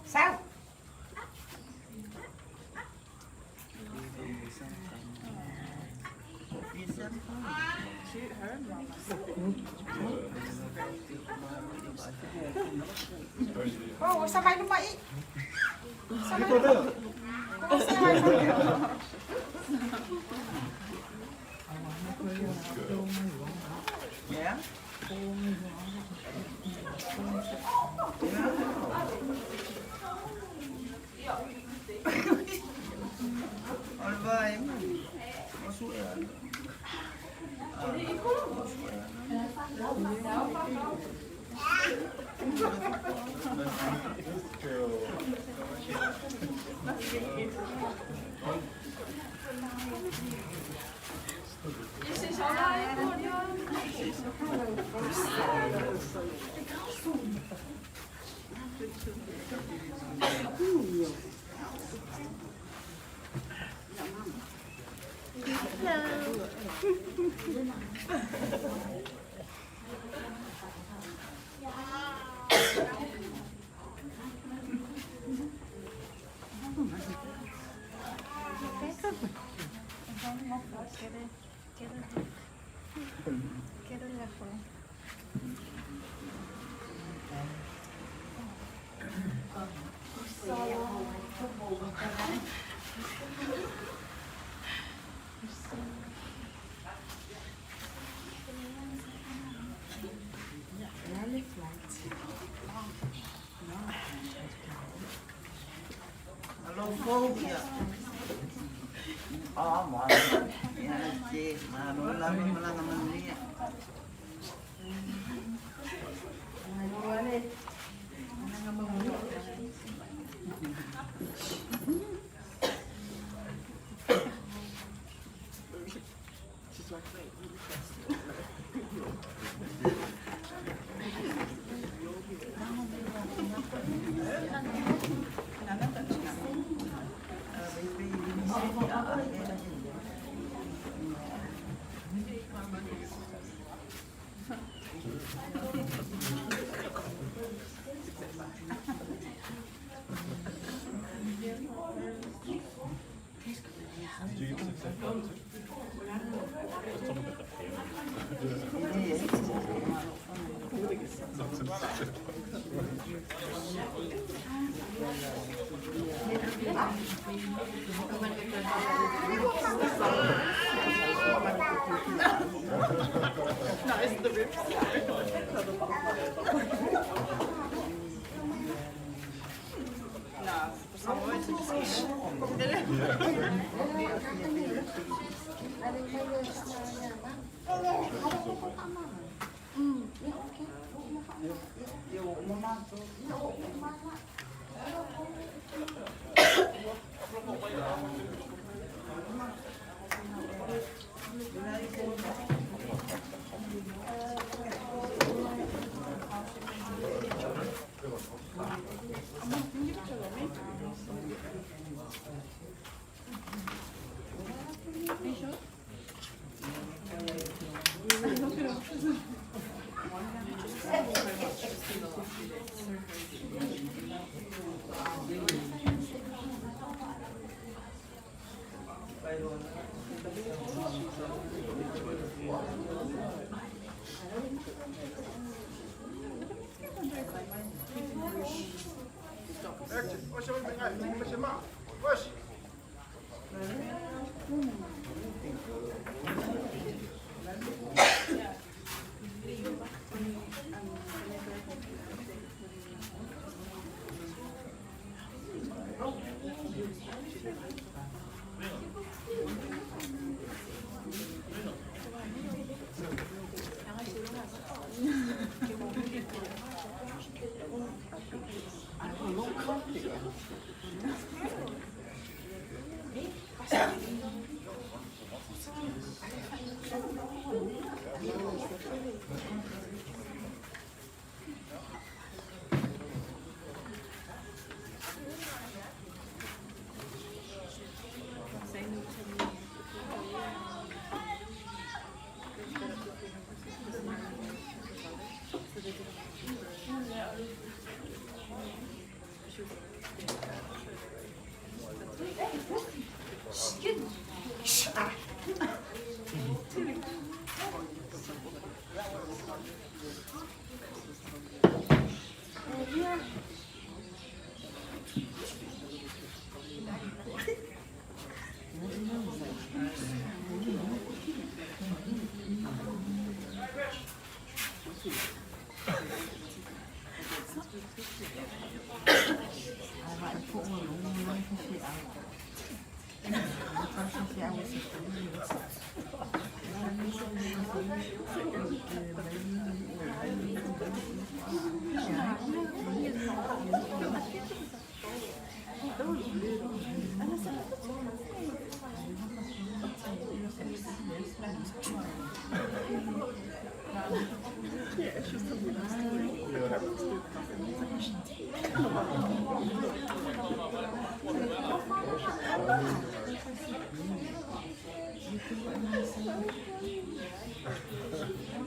Speaker 10: Sao?
Speaker 14: Shoot her, mama.
Speaker 10: Oh, sa mai luma i. Sa mai luma. Oh, sa mai luma.
Speaker 13: Yeah. O le vai. O su e ala. O su e Alo fou ia. Ah, ma. Ia te ma no la ma la ma nia.
Speaker 14: Nice, the ribs. No,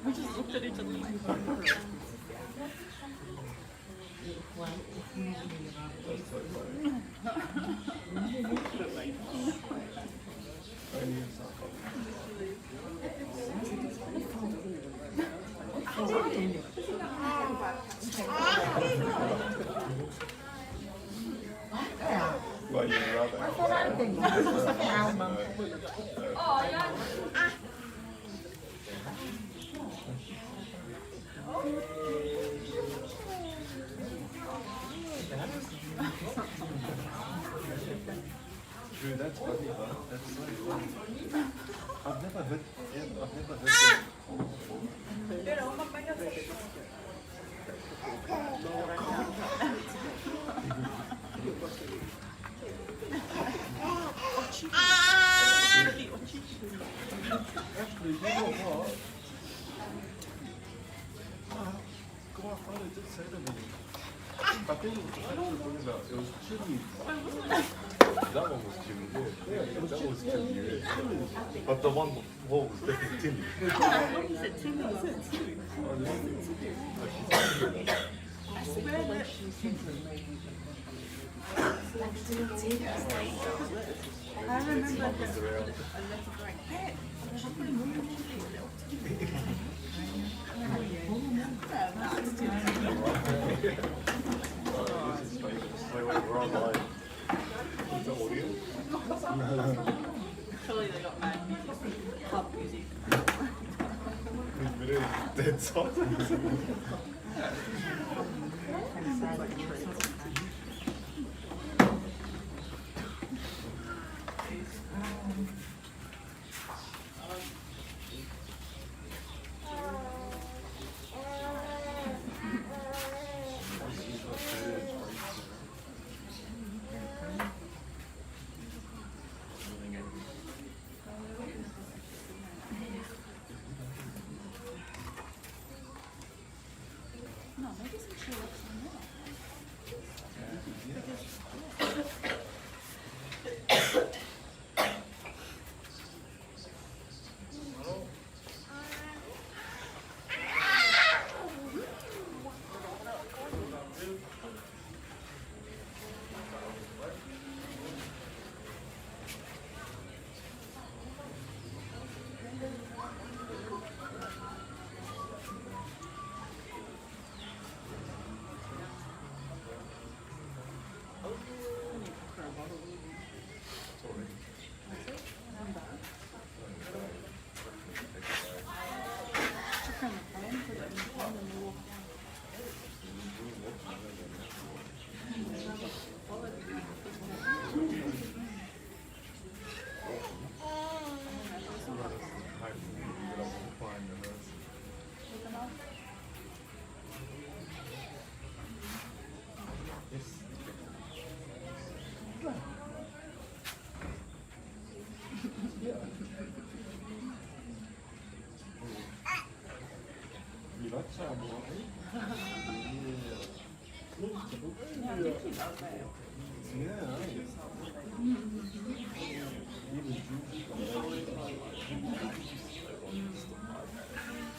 Speaker 14: We just looked at each other like.
Speaker 15: Drew, that's funny, huh? That's so funny. I've never heard, yeah, I've never heard that before. Actually, you know what? Godfather did say to me, I think it was the actual talking about, it was chili.
Speaker 16: That one was Jimmy, yeah.
Speaker 15: Yeah, it was
Speaker 16: that
Speaker 15: Jimmy,
Speaker 16: was Jimmy,
Speaker 15: yeah.
Speaker 16: yeah. But the one before was definitely Tilly.
Speaker 14: I swear that I remember a letter going, hey,
Speaker 16: This is famous. Wait, wait, we're online. Is that audio?
Speaker 14: Surely they got mad music, club music.
Speaker 16: This video is dead silent.
Speaker 14: No, maybe some she works on now. Took her on the plane, put it in the plane, and we walked down.
Speaker 16: You like Samoa, eh? Yeah.
Speaker 14: Yeah, I think he does that.
Speaker 16: Yeah, eh? Even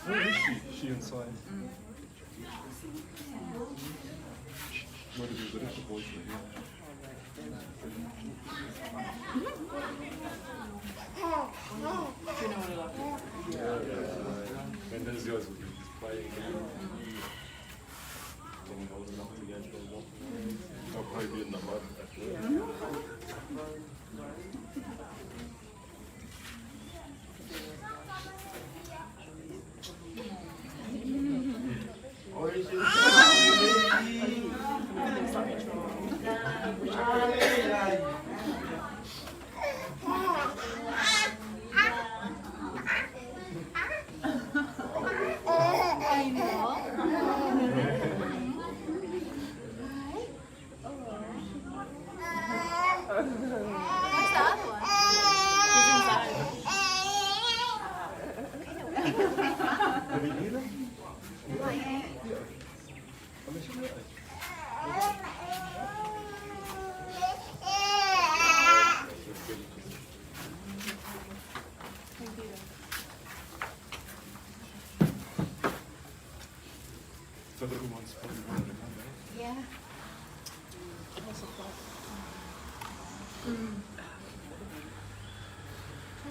Speaker 16: Where is she? She inside. Might have been good if the boys were here.
Speaker 14: Do you know what I like?
Speaker 16: Yeah. And those guys will be just playing. Getting old enough to go for a walk. They'll probably be in the mud after that.
Speaker 6: Ale
Speaker 15: little ones probably wanted to come, eh?
Speaker 14: Yeah. What's the thought? 2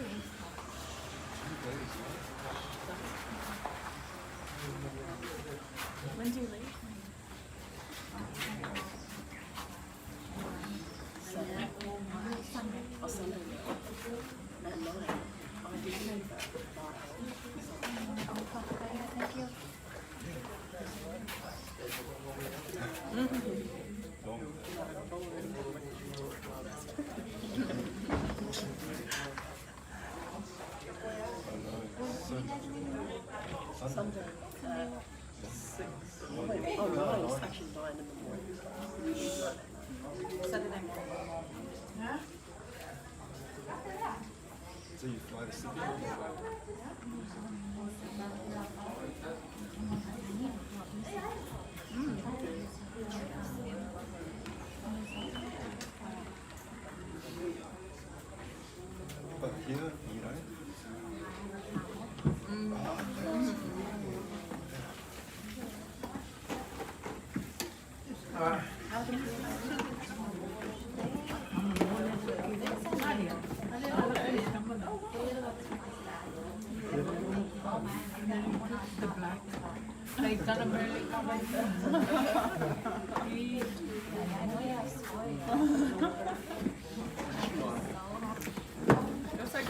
Speaker 14: days.
Speaker 15: 2 days, right?
Speaker 14: When do you leave?
Speaker 17: Sunday. Oh, Sunday. At 9. I didn't leave at 5.
Speaker 14: Oh, thank you.
Speaker 15: Long. I know. So Sunday.
Speaker 17: Sunday. 6. Oh, wait, oh, 9. It's actually 9 in the morning. 9 at night.
Speaker 14: Saturday morning. Huh?
Speaker 15: So you fly to Sydney? But here, you don't? Ah, thanks.
Speaker 10: The black. They deliberately covered. Looks like